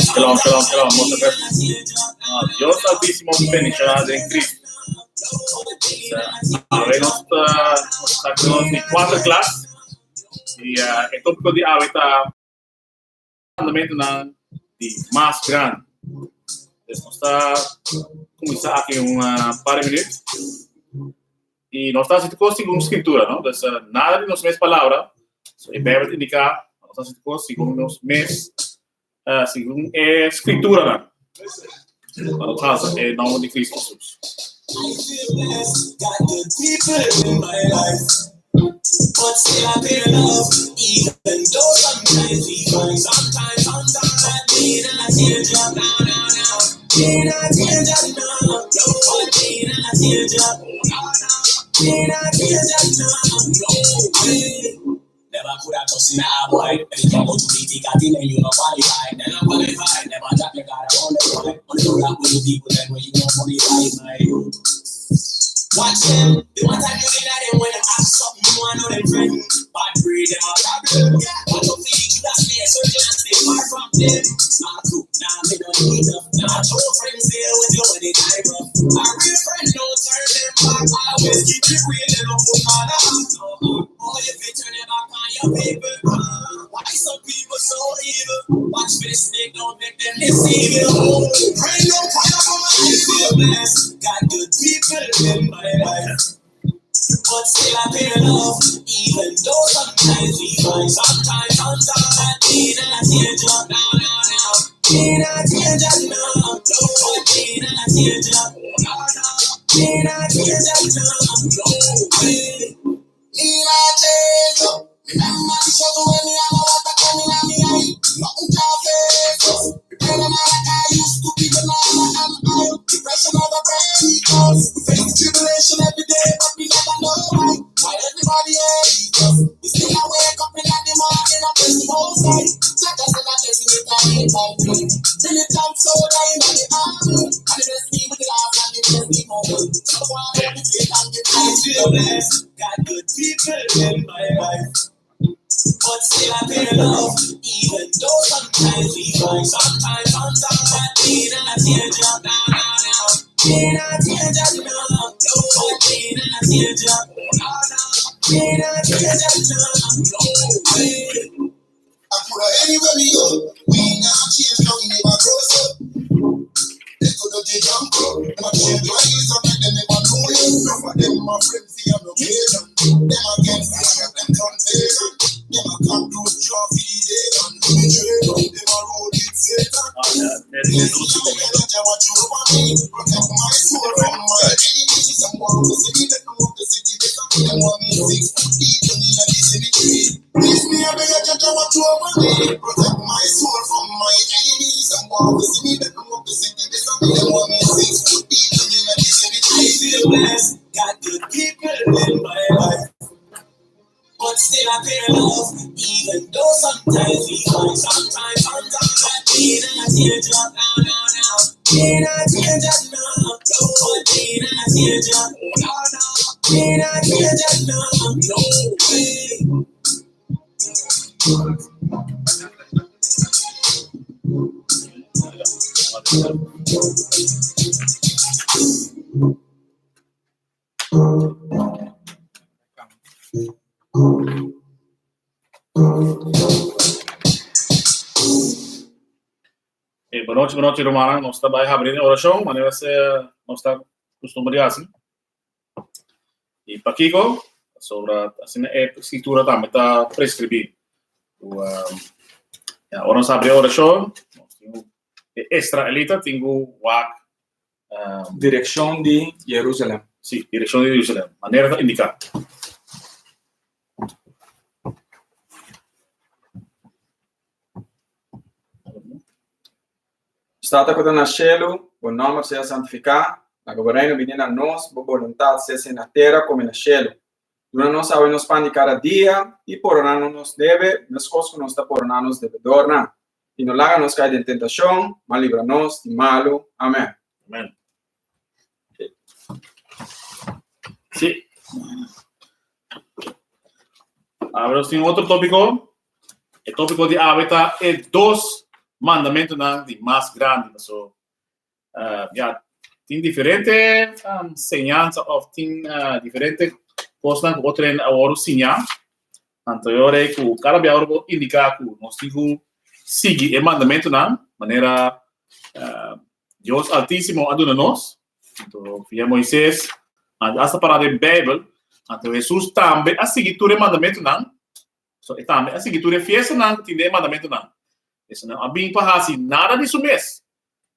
Shalom, shalom, shalom. Nos ta Dios Altísimo bendiciona den Cristo. Awe nos ta nos ta nos di cuatro klas y e tópico di awe ta mandamentonan di mas grandi. Dus nos ta kuminsá aki un par di minüt. I nos ta hasi tur kos segun Skritura, no? Dus nada di nos mes palabra. So e Beibel ta indiká, nos ta hasi tur kos segun nos mes, segun e Skrituranan. Pa nos hasa e nòmber di Kristu Hesus. Eh, boa noite, boa noite, rumannan. Nos ta bai habri den orashon, manera se nos ta kustumber di hasi. I pakiko? Pasobra asina e skritura tambe ta preskribí. Ku, um, ya, ora nos habri orashon, nos tin ku, e israelita tin ku wak um, Direkshon di Jerusalem. Sí, direkshon di Jerusalem. Manera ta indiká. Nos Tata ku ta na shelu, bo nòmber sea santifiká, laga bo reino bini na nos, bo boluntat sea hasi na tera komo na shelu. Duna nos awe nos pan di kada dia, i pordoná nos nos debe, meskos ku nos ta pordoná nos debedornan. I no laga nos kai den tentashon, ma libra nos di malu. Amèn. Amèn. Sí. Awe nos tin otro tópiko. E tópiko di awe ta e dos mandamentunan di mas grandi. Paso, ya, tin diferente señansa òf tin diferente kosnan ku otro hende a wòrdu siñá. Anto e ora ei ku kada bia ora bo indiká ku nos tin ku sigui e mandamentunan manera Dios Altísimo a duna nos, anto via Moises, anto asta pará den Beibel, anto Hesus tambe a sigui tur e mandamentunan, so e tambe a sigui tur e fiestanan ku tin den e mandamentunan. Eso no a bin pa hasi nada di su mes.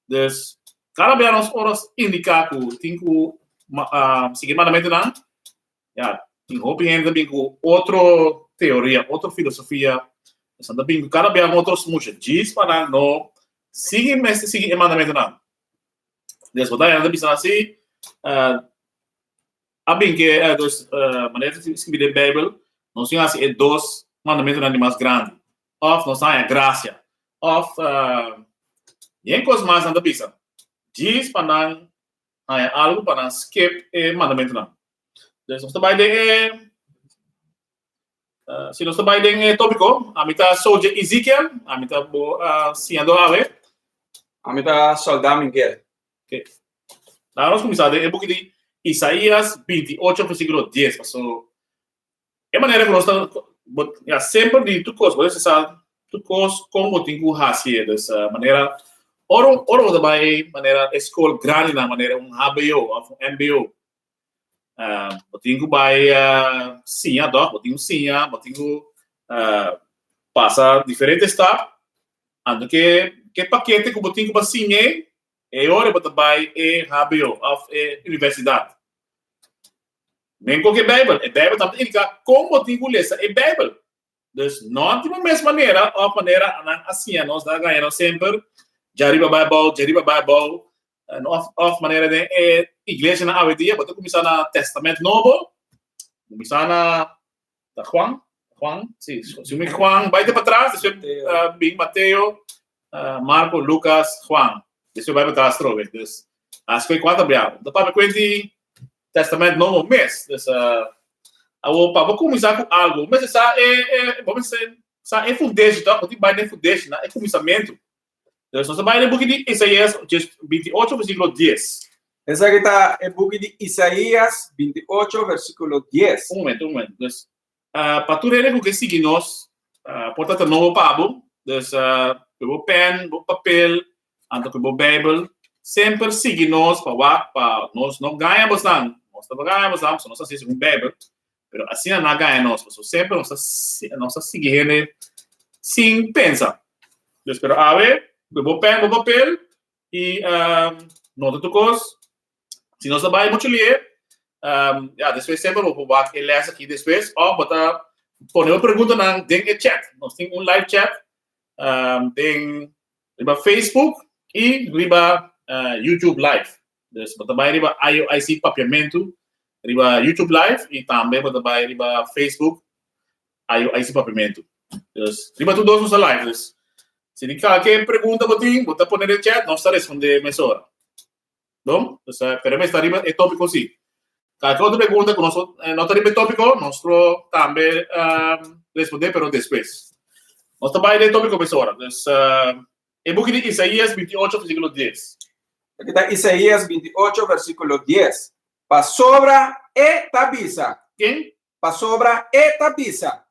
Dus, kada bia nos ora indiká ku tin ku sigui e mandamentunan, ya, tin hopi hende ta bin ku otro teoria, otro filosofia. Esnan ta bin ku kada bia otro smusha djis pa nan no sigui mester sigui e mandamentunan. Des bo ta hende ta bisa asi, a bin ke dus manera ta skibi den Beibel, nos tin hasi e dos mandamentunan di mas grandi, òf nos ta haña grasia, òf yen kos mas nan ta bisa djis pa nan haña algu pa nan skip e mandamentunan. Dus nos ta bai den e si nos ta bai den e tópiko, ami ta Soldier Ezekiel, ami ta bo siñadó awe. Ami ta Soldá Miguel. Ok. Laga nos kuminsá den e buki di Isaías 28 versíkulo 10, paso e manera ku nos ta bo ya semper di tur kos bo debe sa tur kos kon bo tin ku hasi e. Dus manera ora ora bo ta bai manera e skol grandinan manera un hbo òf un mbo bo tin ku bai siña tòg bo tin ku siña bo tin ku pasa diferente stap anto ke ke pakete ku bo tin ku bo siña ei e ora bo ta bai e hbo òf e universidat. Men koke Bijbel. E Bijbel tambe ta indiká kon bo tin ku lesa e Bijbel. Dus no tin bo mes manera òf manera nan a siña nos, nan a gaña nos semper, djariba bai abou, djariba bai abou, òf òf manera den e iglesianan awendia bo ta kuminsá na Tèstamènt Nobo, kuminsá na ta Juan, Juan, si, si mi Juan bai te patras, despues bin Mateo, Marko, Lukas, Juan, despues bai patras atrobe. Dus asiko e kuater bia. Ta papia kuenti Testament Nobo mes. Dus awor pa bo kuminsá ku algu, bo mester sa e e bo mester sa e fundeshi tòg, bo tin bai na e fundeshi, na e kuminsamentu. Dus nos ta bai na e buki di Isaías 28 versíkulo 10. Esaki ta e buki di Isaías 28 versíkulo 10. Un momento, un momento. Dus pa tur hende ku ke sigui nos, por ta ta nobo pa bo, dus ku bo pèn, bo papel, Anto ku bo Beibel semper sigui nos pa wak pa nos no gaña bosnan. Nos ta gaña bosnan pasobra nos ta hasi segun Beibel, pero asina nan a gaña nos pasobra semper nos ta nos ta sigui hende sin pensa. Dus pero awe ku bo pèn bo papel i nota tur kos. Si nos ta bai muchu lié, ya despues semper bo por wak e lès aki despues òf bo ta pone bo preguntanan den e chat. Nos tin un live chat den riba Facebook y riba YouTube Live. Dus bo ta bai riba IOIC Papiamentu riba YouTube Live y tambe bo ta bai riba Facebook IOIC Papiamentu. Dus riba tur dos nos ta live. Dus si tin kalke pregunta bo tin, bo ta pone den chat, nos ta responde mesora. Bon? Dus pero mester riba e tópiko si. Kalke otro pregunta ku nos no ta riba e tópiko, nos lo tambe respondé, pero despues. Nos ta bai den e tópiko mesora. Dus e buki di Isaías 28 versíkulo 10. Aki ta Isaías 28 versíkulo 10. Pasobra e ta bisa. Ken? Pasobra e ta bisa.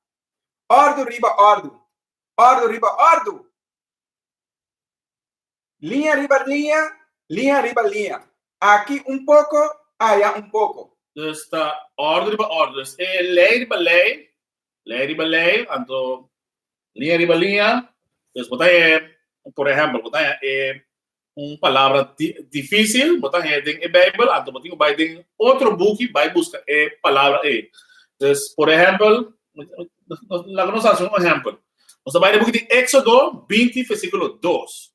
Òrdu riba òrdu, òrdu riba òrdu! Liña riba liña, liña riba liña. Aki un poko, aya un poko. Dus ta òrdu riba òrdu. Dus e lei riba lei, lei riba lei, anto liña riba liña. Dus bo ta haña, por ehèmpel, bo ta haña e un palabra difísil, bo ta haña den e Beibel, anto bo tin ku bai den otro buki bai buska e palabra ei. Dus, por ehèmpel, laga nos hasi un ehèmpel. Nos ta bai den buki di Éxodo 20, versíkulo 2.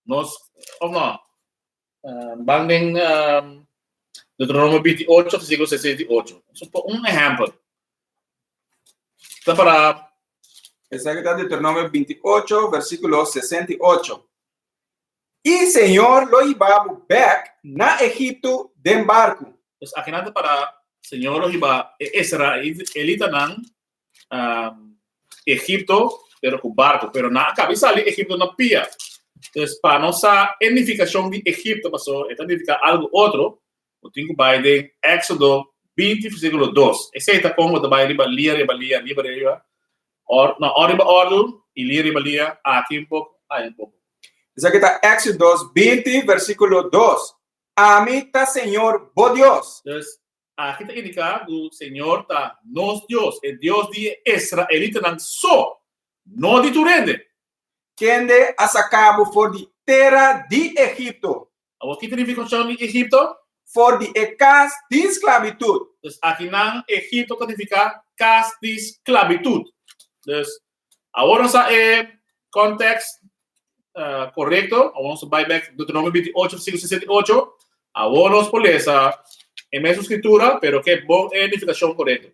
Nos, òf no, ban den Deuteronomio 28, versíkulo 68. Un ehèmpel. Ta para. Esaki ta Deuteronomio 28, versíkulo 68. I Señor lo hiba bo bèk na Egipto den barku. Dus akinan ta para Señor lo hiba e israelitanan. Egipto, pero ku barku. Pero nan a kaba di sali Egipto na pia. Entonces, pa nos sa e nifikashon di Egipto, paso e ta nifiká algu otro, bo tin ku bai den Éksodo 20, versíkulo 2. Esei ta kon bo ta bai riba lia riba lia, riba riba, or, no, or riba òrdu i lia riba lia, aki un poko, aya un poko. Esaki ta Éksodo 20, versíkulo 2. Ami ta Señor bo Dios. Dus, aki ta indiká ku Señor ta nos Dios, e Dios di e israelitanan so, no di tur hende. Kende a saka bo for di tera di Egipto. Awor, ki ta nifikashon di Egipto? For di e kas di sklabitut. Dus akinan Egipto ta nifiká kas di sklabitut. Dus awor nos sa e kòntèks korekto. Awor nos ta bai bèk Deuteronomio 28 versíkulo 68. Awor nos por lesa e mesun skritura, pero ke bon e nifikashon korekto.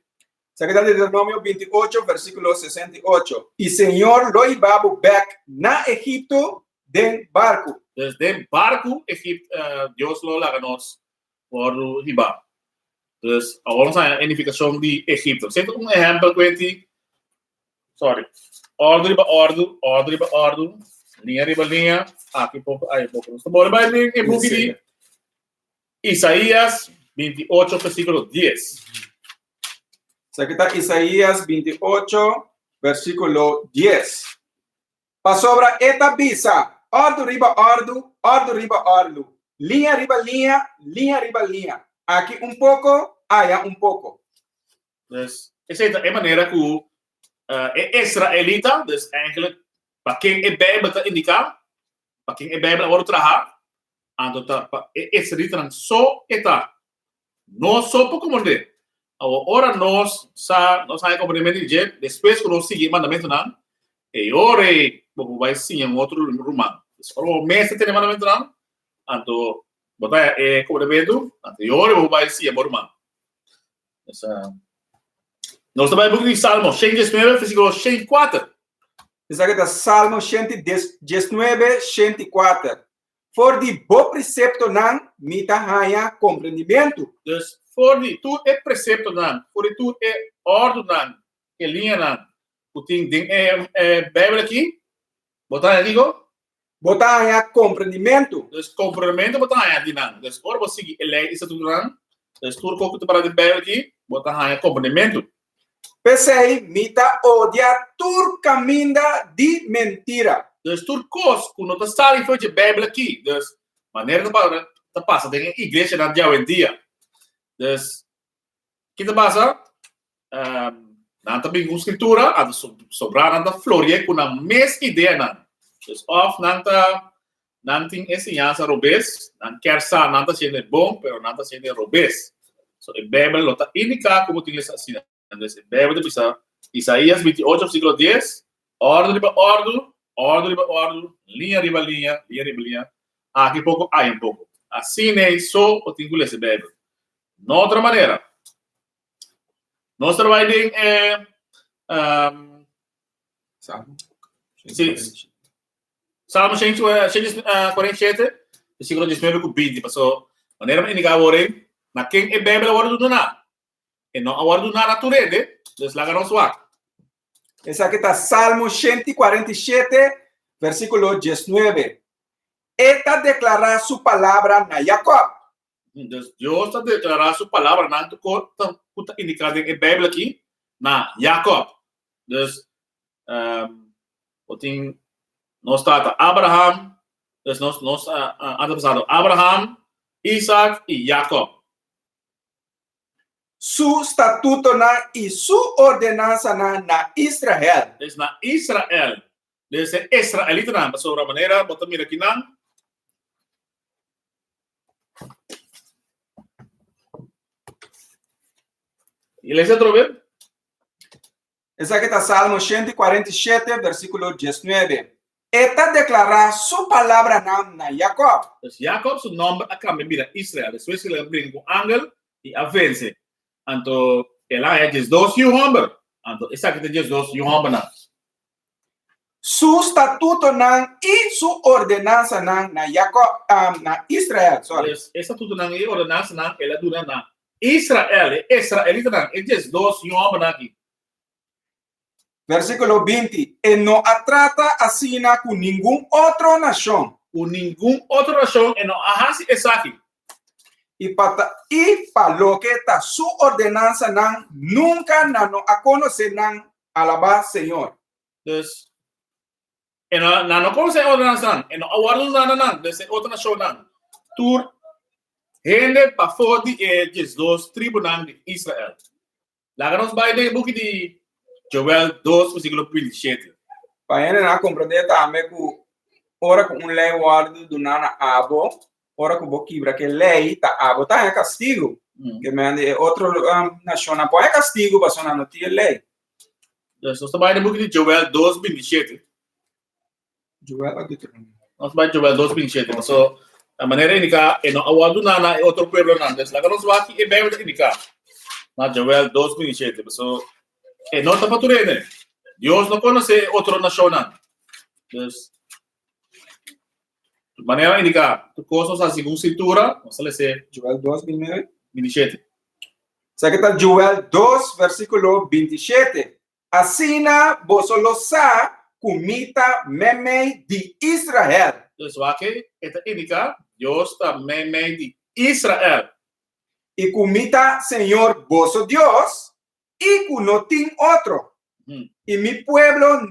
Esaki ta Deuteronomio 28 versíkulo 68. I Señor lo hiba bo bèk na Egipto den barku. Dus den barku Egipto Dios lo laga nos wòrdu hibá. Dus awor nos haña e nifikashon di Egipto. Esei ta un ehèmpel ku e tin, sorry, òrdu riba òrdu, òrdu riba òrdu, liña riba liña, aki poko, ayi poko. Nos ta bolbe bai den e buki di Isaías 28 versíkulo 10. Esaki ta Isaías 28 versíkulo 10. Pasobra e ta bisa, Òrdu riba òrdu, òrdu riba òrdu, liña riba liña, liña riba liña, aki un poko, aya un poko. Dus, esei ta e manera ku e israelita, dus eigenlijk pa ken e Bijbel ta indiká, pa ken e Bijbel a wòrdu traha, anto ta pa e israelitanan so e ta. Nos so por komprendé. Awor, ora nos sa, nos haña komprendementu di dje, despues ku nos sigui e mandamentunan, e ora ei bo por bai siña un otro ruman. Pues, ora bo mes ta tene e mandamentunan, anto bo ta haña e komprendementu, anto e ora ei bo por bai siña bo ruman. Nos ta bai buki di Salmo 119, versíkulo 104. Esaki ta Salmo 119, 104. For di bo preseptonan mi ta haña komprendimentu. Dus, for di tur e preseptonan, for di tur e òrdunan, e liñanan ku tin den e Beibel akí, bo ta haña kiko? Bo ta haña komprendimentu. Dus, komprendimentu bo ta haña di nan. Dus, ora bo sigui e lei i statutonan, dus tur kos ku ta pará den Beibel akí, bo ta haña komprendimentu. P'esei mi ta odia tur kaminda di mentira. Dus tur kos ku no ta sali for dje Beibel akí, dus manera ta ta pasa den e iglesianan di awendia. Dus ki ta pasa? Nan ta bin ku un skritura, anto sobrá nan ta floria ku nan mes ideanan. Dus òf nan ta Nan tin e siñansa robes, nan kier sa nan ta haciendo e bon, pero nan ta haciendo e robes. So e Bijbel no ta indica como tin lesa asina. Entonces e Bijbel ta bisa, Isaías 28 versículo 10, ordu riba ordu, ordu riba ordu, liña riba liña, liña riba liña, aki poco, aya un poco. Asina ei so bo tin cu lesa e Bijbel. No otra manera. Nos ta bai den e um, Salmo. Sí. Salmo 147, versículo 19 ku 20. Paso, manera mi indiká awor ei, na ken e Bijbel a wòrdu duná? E no a wòrdu duná na tur hende, dus laga nos wak. Esaki ta Salmo 147, versíkulo 19. E ta deklará su palabra na Jakòb. Dus Dios ta deklará su palabranan ku ta indiká den e Bijbel aki na Jakòb. Dus Bo tin nos tata Abraham, dus nos nos antepasado Abraham, Isaac i Jacob. Su statutonan i su ordenansanan na Israel. Dus na Israel. Dus e israelitanan, pasobra manera bo ta mira akinan, I lesa atrobe. Esaki ta Salmo 147, versíkulo 19. E ta deklará su palabranan na Jakòb. Pues Jakòb su nòmber a kambia bira Israel despues ku el a bringa ku angel i a vense. Anto el a haña 12 yu hòmber. Anto esaki ta 12 yu hòmbernan. Su statutonan i su ordenansanan na Jakòb, na Israel, sorry. Pues e statutonan i ordenansanan el a duna na Israel, e israelitanan, e 12 yu hòmbernan aki. Versíkulo 20, E no a trata asina ku ningun otro nashon. Ku ningun otro nashon e no a hasi esaki. I pa ta i pa loke ta su ordenansanan, nunka nan no a konosé nan. Alabá Señor. Dus, e no, nan no konosé e ordenansanan, e no a wòrdu duna na nan, dus e otro nashonnan. Tur hende pafó di e diesdos tribunan di Israel. Laga nos bai den e buki di Joel 2 versíkulo 27. Pa hendenan a komprondé tambe ku ora ku un lei wòrdu duná na abo, ora ku bo kibra ke lei, ta abo ta haña kastigu. Ke men di e otro nashonnan por haña kastigu pasobra nan no tin e lei. Dus nos ta bai den buki di Joel 2, 27. Joel of Deuteronomio? Nos bai Joel 2, 27. So, na manera indiká, e no a wòrdu duná na e otro pueblonan. Dus laga nos wak ki e Bijbel ta indiká na Joel 2, 27. So, e no ta pa tur hende. Dios no konosé e otro nashonnan. Dus, manera indiká, tur kos nos hasi segun Skritura, nos ta lesa Joel 2, 29. 27. Esaki ta Joel 2, versíkulo 27. Asina boso lo sa ku mi ta meimei di Israel. Dus wak e ta indiká, Dios ta meimei di Israel. I ku mi ta Señor boso Dios, i ku no tin otro. I mi pueblo,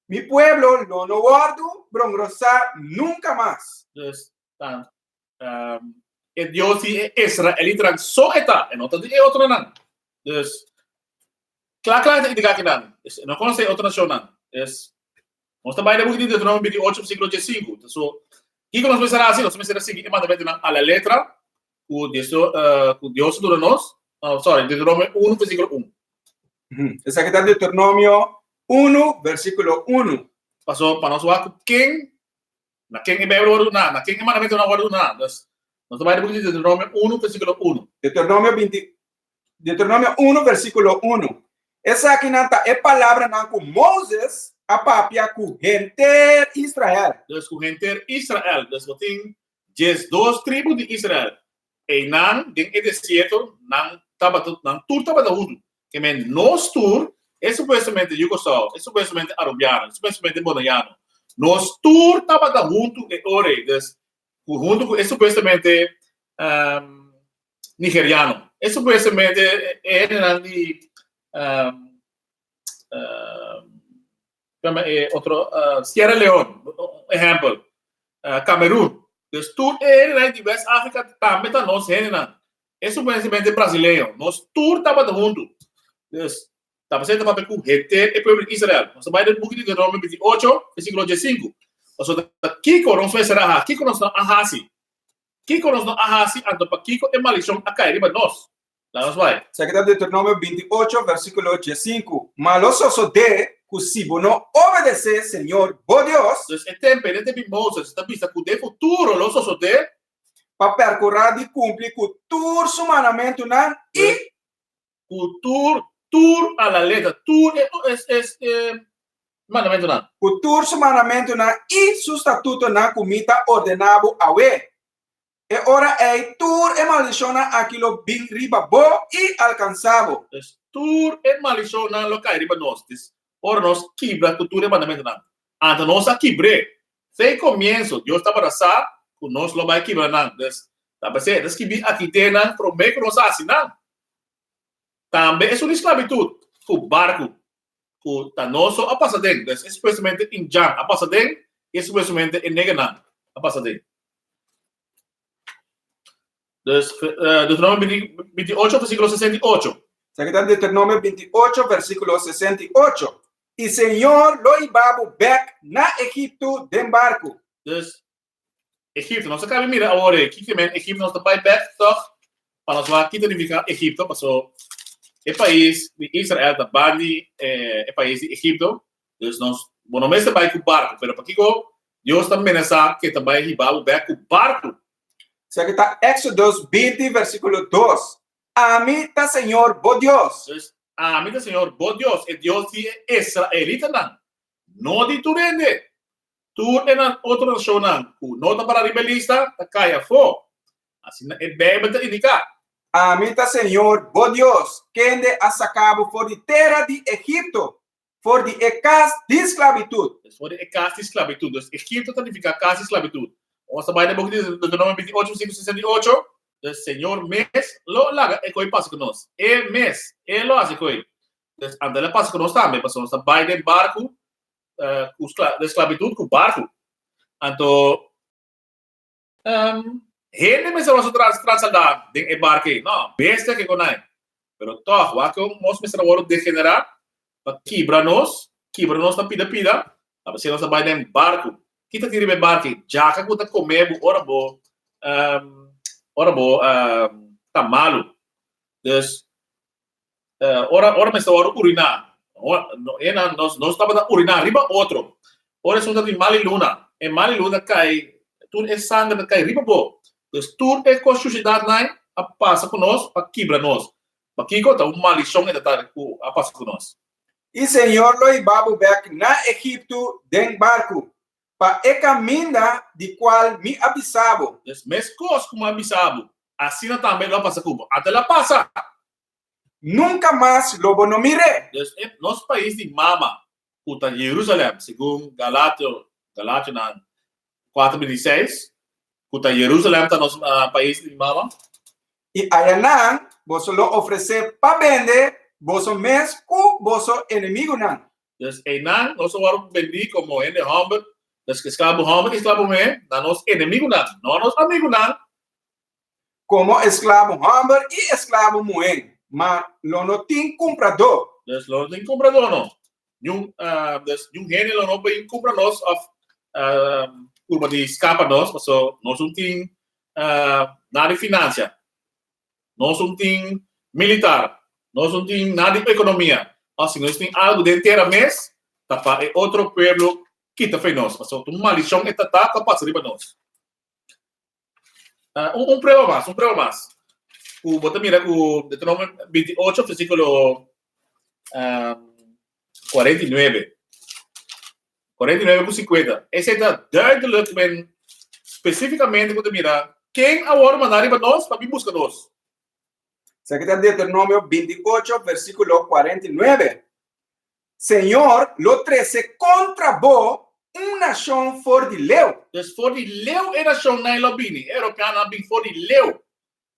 mi pueblo lo no wòrdu brongrosá nunka mas. Dus ta e Dios di e israelitanan so e ta, e no ta di e otronan. Dus, kla kla e ta indiká kinan. Dus, e no konosé e otro nashonnan. Dus, nos ta bai den buki di Deuteronomio 28, versíkulo 15. So, kiko nos mester hasi? Nos mester a sigui e mandamentunan a la letra ku Dios, ku Dios a duna nos. Oh, sorry, Deuteronomio 1, versíkulo 1. Esaki ta Deuteronomio 1, versíkulo 1. Paso, pa nos wak ku ken Na ken e Bijbel wòrdu duná? Na ken e mandamentunan wòrdu duná? Dus, nos ta bai den buki di Deuteronomio 1, versíkulo 1. Deuteronomio 20, Deuteronomio 1, versíkulo 1. Esakinan ta e palabranan ku Moses a papia ku henter Israel. Dus, ku henter Israel. Dus, bo tin diesdos tribu di Israel. Einan, den e desierto, nan tabata, nan tur tabata huntu. Ke men nos tur, e supuestamente Yugoslau, e supuestamente Arubiano, e supuestamente Bonaiano, nos tur tabata huntu e ora ei, dus huntu ku e supuestamente Nigeriano, e supuestamente e hendenan di e otro Sierra Leone, ehèmpel, Cameroon, dus tur e hendenan di West Africa tambe ta nos hendenan. E supuestamente brasileño. Nos tur tabata huntu. Dus, tabata ta papia ku henter e pueblo di Israel. Nos ta bai den buki di Deuteronomio 28, versíkulo 15. Pasobra ta kiko nos mester a hasi? Kiko nos no a hasi? Kiko nos no a hasi, anto pakiko e maldishon a kai riba nos? Laga nos bai. Esaki ta Deuteronomio 28, versíkulo 15. Ma lo sosodé ku si bo no obedesé Señor bo Dios. Dus e tempu, den tempu di Moses, ta bisa ku den futuro lo sosodé. Pa perkurá di kumpli ku tur su mandamentunan i. Ku tur, tur a la letra, tur e e mandamentunan. Ku tur su mandamentunan i su statutonan ku mi ta ordená bo awe. E ora ei tur e maldishonnan aki lo bin riba bo i alkansá bo. Pues tur e maldishonnan lo kai riba nos, dis ora nos kibra ku tur e mandamentunan. Anto nos a kibr'é. Fe komienso, Dios tabata sa ku nos lo bai kibra nan. Dus, ta p'esei e ta skibí akité nan promé ku nos a hasi nan. Tambe esun di sklabitut ku barku ku ta nos so a pasa den. Dus, e supuestamente indjan a pasa den i e supuestamente e negernan a pasa den. Dus, Deuteronomio 28, versíkulo 68. Esaki ta Deuteronomio 28, versíkulo 68. I Señor lo hiba bo bek na Egipto den barku. Dus, Egipto, nos a kabi mira awor e kiko men Egipto, nos ta bai bek tòg pa nos wak ki ta nifiká Egipto, paso e pais di Israel ta bandi e pais di Egipto, dus nos, bo no mester bai ku barku, pero pakiko Dios ta menasá ke ta bai hiba bo bek ku barku? Esaki ta Exodus 20 versíkulo 2. Ami ta Señor bo Dios. Dus, Ami ta Señor bo Dios, e Dios di e israelitanan, no di tur hende. Tur e nan otro nashonnan ku no ta para riba e lista ta kai afó. Asina e Beibel ta indiká. Ami ta Señor bo Dios, kende a saka bo for di tera di Egipto. For di e kas di sklabitut. Dus for di e kas di sklabitut. Dus Egipto ta nifiká kas di sklabitut. Nos ta bai den buki di Deuteronomio 28, versíkulo 68. Dus Señor mes lo laga e koi pasa ku nos. E mes, e lo hasi koi. Dus anto el a pasa ku nos tambe, pasobra nos ta bai den barku ku de sklabitut ku barku. Anto Hende mester wòrdu trasladá den e barka ei? No, bestia ke konai. Pero tòg, wak ku nos mester a wòrdu degenerá pa kibra nos, kibra nos na pida pida, pa p'esei nos a bai den barku. Ki ta tin riba e barka ei? Djaka ku ta kome bo ora bo ora bo ta malu. Dus, ora ora mester wòrdu uriná, nos nos tabata uriná riba otro. Ora esun ta tin mal i luna, e mal i luna kai, tur e sanger ta kai riba bo. Dus tur e kos shushidatnan a pasa ku nos pa kibra nos. Pakiko? Ta un maldishon e ta ta ku a pasa ku nos. I Señor lo hiba bo bèk na Egipto den barku, pa e kaminda di kual mi a bisa bo. Dus meskos ku mi a bisa bo, asina tambe lo a pasa ku bo. Ata el a pasa! Nunka mas lo bo no mir'é. Dus e nos pais di mama, ku ta Jerusalèm, segun Galatio, Galationan 4:26, ku ta Jerusalèm ta nos pais di mama. I ayanan boso lo ofresé pa bende boso mes ku boso enemigunan. Dus einan nos a wòrdu bendí komo hende hòmber, dus esklabo hòmber i esklabo muhé, na nos enemigunan, no nos amigunan. Komo esklabo hòmber i esklabo muhé, ma lo no tin kumpradó. Dus lo no tin kumpradó no. Niun, dus niun hende lo no bin kumpra nos òf purba di skapa nos, pasobra nos no tin nada di finansia, nos no tin militar, nos no tin nada di ekonomia. Òf si nos tin algu den tera mes, ta pa e otro pueblo kita fo'i nos, pasobra un maldishon e ta ta ku a pasa riba nos. Un, un prueba mas, un prueba mas. Ku bo ta mira ku Deuteronomio 28, versíkulo um, 49. 49 ku 50. Esei ta duidelijk men spesífikamente ku ta mira ken a wòrdu mandá riba nos pa bin buska nos. Esaki ta Deuteronomio 28, versíkulo 49. Señor lo trese kontra bo un nashon for di leu. Dus for di leu e nashonnan lo bini. E europeanonan a bin for di leu.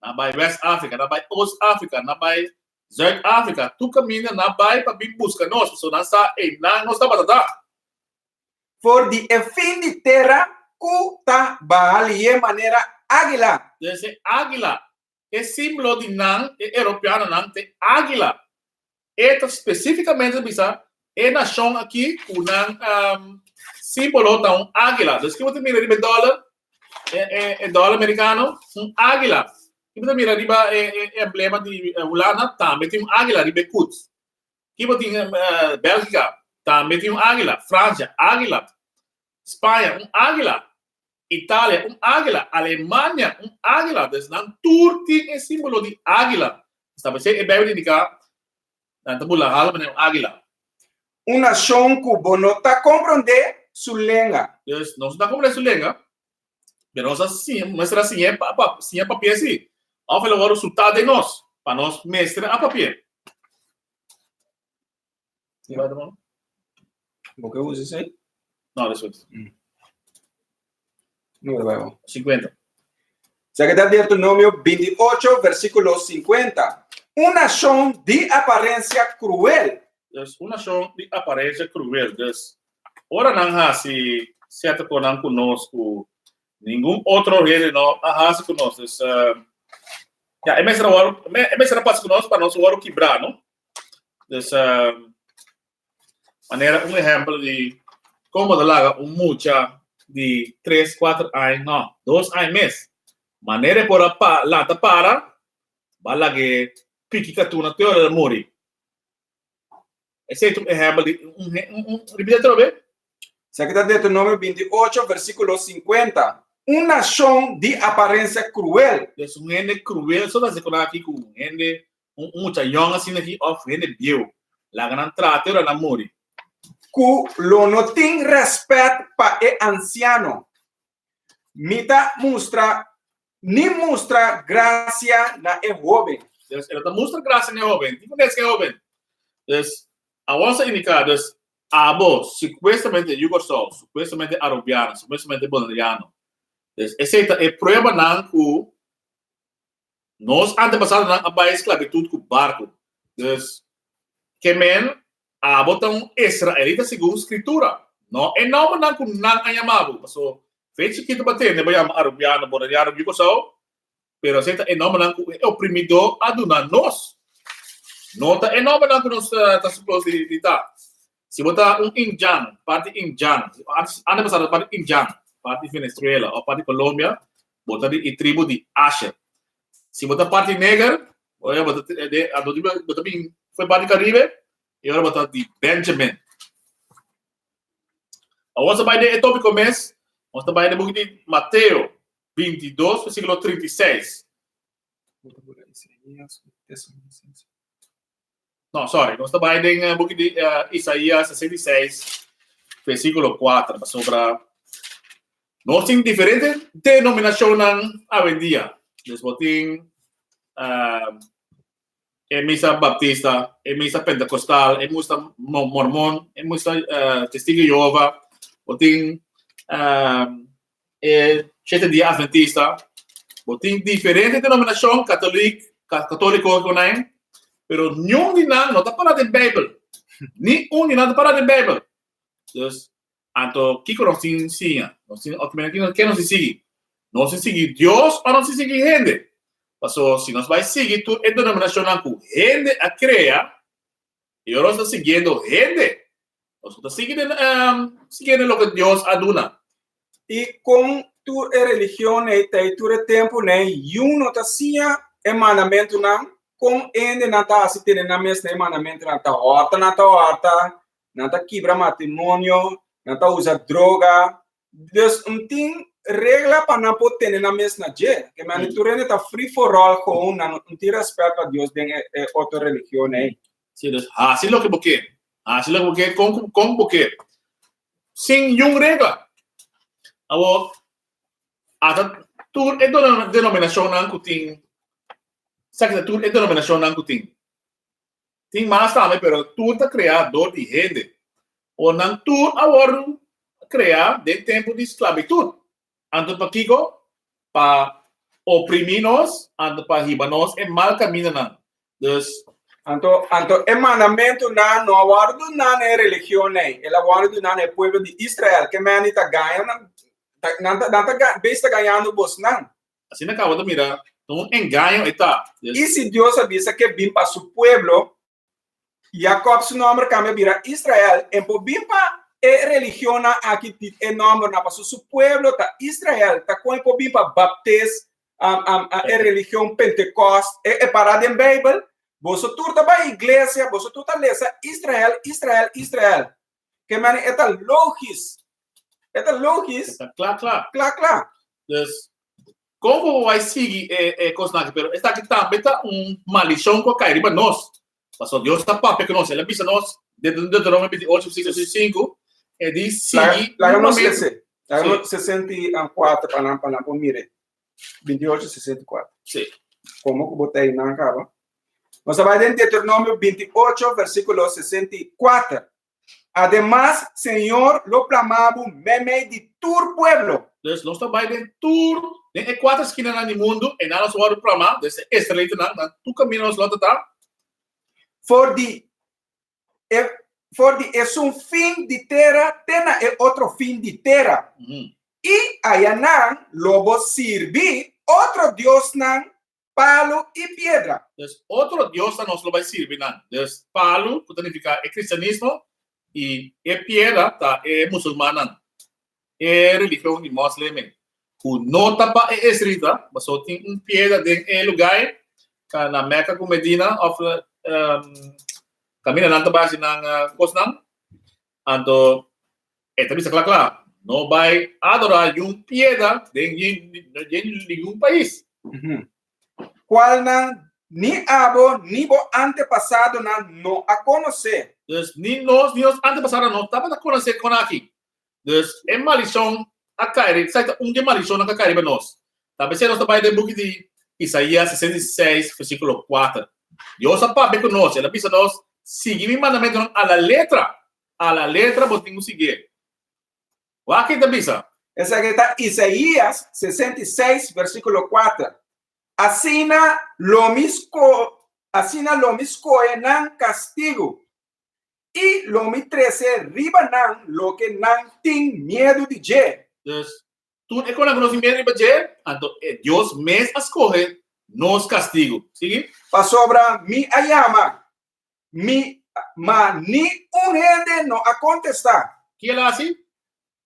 Nan a bai West Afrika, nan a bai Oost Afrika, nan a bai Zuid Afrika. Tur kaminda nan a bai pa bin buska nos, pasobra nan sa einan nos tabata ta. For di e fin di tera ku ta baha lié manera águila. Dus e águila E símbolo di nan, e europeanonan, ta e águila. E ta spesífikamente ta bisa e nashon aki ku nan símbolo ta un águila. Dus ki bo ta mira riba e dòler, e dòler merikano? Un águila. Ki bo ta mira riba e emblema di Hulanda? Tambe tin un águila riba e koets. Ki bo tin Bèlgika? Tambe tin un águila. Fransia, águila. Spaña, un águila. Italia, un águila. Alemania, un águila. Dus nan tur tin e símbolo di águila. Esta p'esei e Bijbel ta indiká nan ta bula hala manera un águila. Un nashon ku bo no ta komprondé su lenga. Dus nos no ta komprondé su lenga, pero nos a siña, mester a siña siña papié sí. Òf el a wòrdu sutá den nos, pa nos mester a papié. Bo ke usa esei? No, despues. No, bai bo. 50. Esaki ta Deuteronomio 28, versíkulo 50. Un nashon di aparensia kruel. Dus, un nashon di aparensia kruel. Dus, ora nan hasi sierto konan ku nos ku ningun otro hende no a hasi ku nos. Dus, ya, e mester a wòrdu, e mester a pasa ku nos pa nos wòrdu kibrá, no? Dus, manera un ehempel di como ta laga un mucha di tres, cuatro aña, no, dos aña mes, manera e por a pa, lanta para, ba lag'e piki katuna te ora el a muri. Esei ta un ehempel di un, un, un, repite atrobe. Esaki ta Deuteronomio 28, versículo 50. Un nashon di aparensia kruel. Dus un hende kruel, so ta hasi ku nan aki ku un hende Un mucha yòn asina aki òf hende bieu, laga nan trata i ora nan muri. Ku lo no tin rèspèt pa e ansiano. Mi ta mustra ni mustra grasia na e hóben. Dus e lo ta mustra grasia na e hóben. Tin ku nes ku e hóben. Dus, Awor sa indiká, dus, abo, supuestamente yu Kòrsou, supuestamente Arubiano, supuestamente Boneriano. Dus esei ta e pruebanan ku nos antepasadonan a bai sklabitut ku barku. Dus, ke men, abo ta un israelita segun Skritura, no e nòmbernan ku nan a yama bo. Paso, fe chikitu bo a tende bo yama Arubiano, Boneriano, yu Kòrsou, Pero esei ta e nòmbernan ku e oprimidó a duna nos. No ta e nòmbernan ku nos ta supos di ta. Si bo ta un indjan, parti indjan, ante pasado parti indjan, parti Venezuela òf parti Colombia, bo ta di e tribu di Asher. Si bo ta parti neger, oye, bo ta de, bo ta bin for parti Caribe, e ora bo ta di Benjamin. Awor nos ta bai den e tópiko mes, nos ta bai den buki di Mateo 22, versíkulo 36. No, sorry, nos ta bai den eh, buki di uh, Isaías 66, versíkulo 4, pasobra nos tin diferente denominashonnan awendia. Dus bo tin uh, e misa baptista, e misa pentecostal, e misa mormon, e misa uh, testigo de Jehová, bo tin uh, e Shete Dia Adventista, bo tin diferente denominacion katolik, katoliko ku nan, pero niun di nan no ta para den Bijbel. Ni un di nan ta para den Bijbel. Dus, anto kiko nos tin siña? Nos tin, of kiko nos tin sigui? Nos tin sigui Dios o nos tin sigui hende? Paso si nos bai sigui tur e denominacionnan ku hende a krea, i ora nos ta siguiendo hende, nos no ta sigui den, um, siguiendo loke Dios a duna. I kon tur e religion ei ta ei tur e tempu nei, yun no ta siña e mandamentunan, kon hendenan ta hasi tene nan mes na e mandamentunan? Ta hòrta nan ta hòrta, nan ta kibra matrimonio, nan ta usa droga. Dus un tin regla pa nan por tene nan mes na dje. Ke men tur hende ta free for all gewoon, nan no tin respet pa Dios den e, e otro religion ei. Sí, dus hasi loke bo ke. Hasi loke bo ke, kon, kon bo ke. Sin niun regla. Awor, ata tur e denominacionnan ku tin, sa ki ta tur e denominacionnan ku tin. Tin mas tambe, pero tur ta kreá dor di hende. O nan tur a wòrdu kreá den tempu di sklabitut. Anto pakiko? Pa oprimí nos, anto pa hiba nos e mal kamindanan. Dus. Anto, anto e mandamentunan no a wòrdu duná na e religion ei, el a wòrdu duná na e pueblo di Israel. Ke mende ta gaña nan, nan ta, nan ta bes ta gañando bosnan. Asina kaba ta mira ta un engaño e ta. I si Dios a bisa ke bin pa su pueblo, Jakob su nomber kambia bira Israel, en por bin pa e religionnan aki di e nombernan, pasobra su pueblo ta Israel, ta kon e por bin pa baptis, e religion Pentekost, e para den Beibel? Boso tur ta bai iglesia, boso tur ta lesa Israel, Israel, Israel. Ke mane e ta logis. E ta logis. E ta kla kla. Kla kla. Dus, kon bo bai sigui e e kosnan aki? Pero esaki tambe ta un maldishon ku a kai riba nos. Pasobra Dios ta papia ku nos. El a bisa nos den Deuteronomio 28, versíkulo 5, e di sigui Laga nos lese. Laga nos 64 pa nan pa nan por mire. 28, 64. Sí. Komo ku bo ta einan kaba? Nos ta bai den Deuteronomio 28, versíkulo 64. Ademas, Señor lo plama bo meimei di tur pueblo. Dus nos ta bai den tur, den e kuater skinanan di mundu, einan nos wòrdu plamá, dus e israelitanan, nan tur kaminda nos lo ta ta. For di e, for di esun fin di tera te na e otro fin di tera. I ayanan lo bo sirbi otro diosnan palu i piedra. Dus otro diosnan nos lo bai sirbi nan. Dus palu, ku ta nifiká e kristianismo, i e piedra ta e musulmannan, e religion di moslemen, ku no ta pa e israelita, pasobra tin un piedra den e lugá ei, ka na Mecca ku Medina òf kaminda nan ta bai hasi nan kosnan. Anto e ta bisa kla kla, no bai adorá yun piedra den ningun pais. Kualnan ni abo ni bo antepasadonan no a konosé. Dus ni nos ni nos antepasadonan no tabata konosé kon aki. Dus e maldishon a kai riba, esaki ta un di e maldishonnan ku a kai riba nos. Ta p'esei nos ta bai den buki di Isaías 66 versíkulo 4. Dios a papia ku nos, el a bisa nos. Sigui mi mandamentunan a la letra. A la letra bo tin ku siguié. Wak ke ta bisa. Esaki ta Isaías 66, versíkulo 4. Asina lo mi sko, asina lo mi skohe nan kastigu, i lo mi trese riba nan loke nan tin miedu di dje. Dus, tur e konan ku nos tin miedu riba dje, anto e Dios mes a skohe nos kastigu. Sigui. Pasobra mi a yama, mi, ma ni un hende no a kontestá. Ki el a hasi?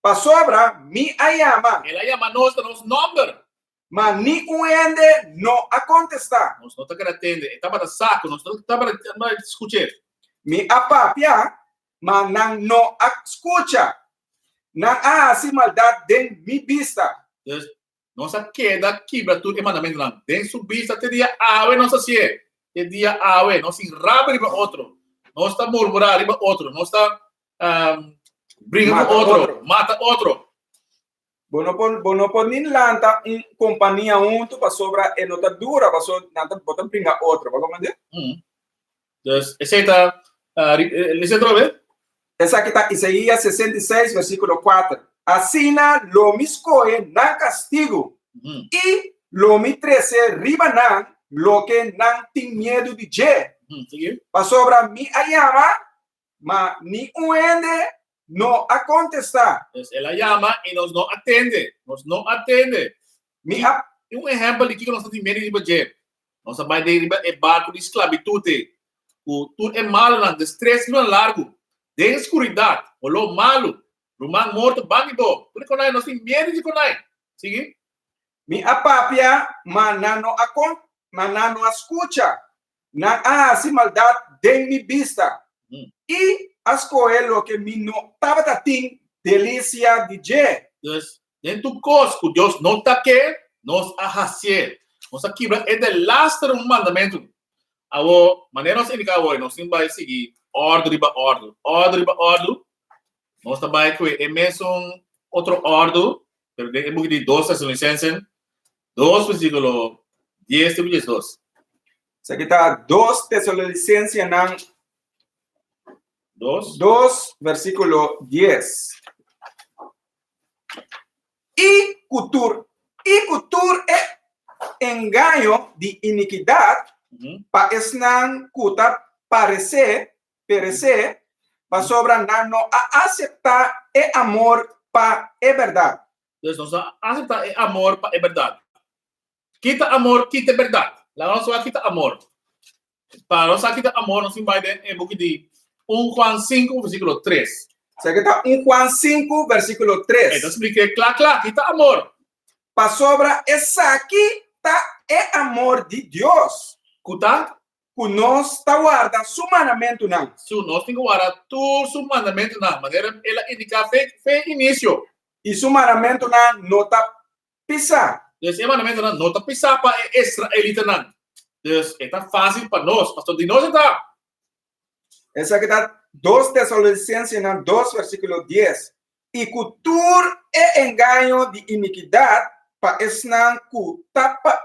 Pasobra mi a yama. El a yama nos na nos nòmber. Ma ni un hende no a kontestá. Nos no ta keda tende. E tabata sa ku nos no tabata skuch'é. Mi a papia, ma nan no a skucha. Nan a hasi maldat den mi bista. Dus, nos a keda kibra tur e mandamentunan den su bista te dia awe nos hasié. Te dia awe nos tin rabia riba otro. Nos ta murmurá riba otro. Nos ta bringa ku otro, mata otro. Bo no por, bo no por ni lanta un kompania huntu pasobra e no ta dura, paso nan ta, bo ta bringa otro, bo comprende? Mm. Dus esei ta, uh, lesa otra vez. Esaki ta Isaías 66, versíkulo 4. Asina lo mi skohe nan kastigu i lo mi trese riba nan loke nan tin miedu di dje. Sigui. Pasobra mi a yama, ma ni un hende no a kontestá. Dus el a yama i nos no a tende. Nos no a tende. Mi a. I un ehèmpel di kiko nos ta tin miedu riba dje. Nos a bai den riba e barku di sklabitut ei, ku tur e malunan, des tres luna largu, den skuridat, holó malu, ruman morto ban di bo. Tur e konai, nos tin miedu di konai. Sigui. Mi a papia, ma nan no a kon, ma nan no a skucha. Nan a hasi maldat den mi bista i a skohe loke mi no tabata tin delisia di dje. Dus, den tur kos ku Dios no ta ke, nos a hasié. Nos a kibra e delaster un mandamentu. Awor, manera nos a indiká awor, nos tin bai sigui òrdu riba òrdu, òrdu riba òrdu. Nos ta bai ku e mesun otro òrdu, pero den e buki di Dos Tesalonisensen, 2 versíkulo 10 te 12. Esaki ta 2 Tesalonisensenan 2. 2 versíkulo 10. I ku tur i ku tur e engaño di inikidat pa esnan ku ta paresé peresé, pasobra nan no a aseptá e amor pa e bèrdat. Dus nos a aseptá e amor pa e bèrdat. Kita amor, kita e bèrdat. Laga nos wak kita amor. Pa nos sa kita amor, nos tin bai den e buki di 1 Juan 5, versíkulo 3. Esaki ta 1 Juan 5, versíkulo 3. E ta splik'é kla kla, kita amor. Pasobra esaki ta e amor di Dios. Ku ta? Ku nos ta warda su mandamentunan. Su, nos tin ku warda tur su mandamentunan, manera el a indiká fe, fe inisio. I su mandamentunan no ta pisá. Dus e mandamentunan no ta pisá pa e israelitanan. Dus e ta fásil pa nos, pasobra di nos e ta. Esaki ta 2 Tesalonicensenan 2 versíkulo 10. I ku tur e engaño di inikidat pa esnan ku ta pa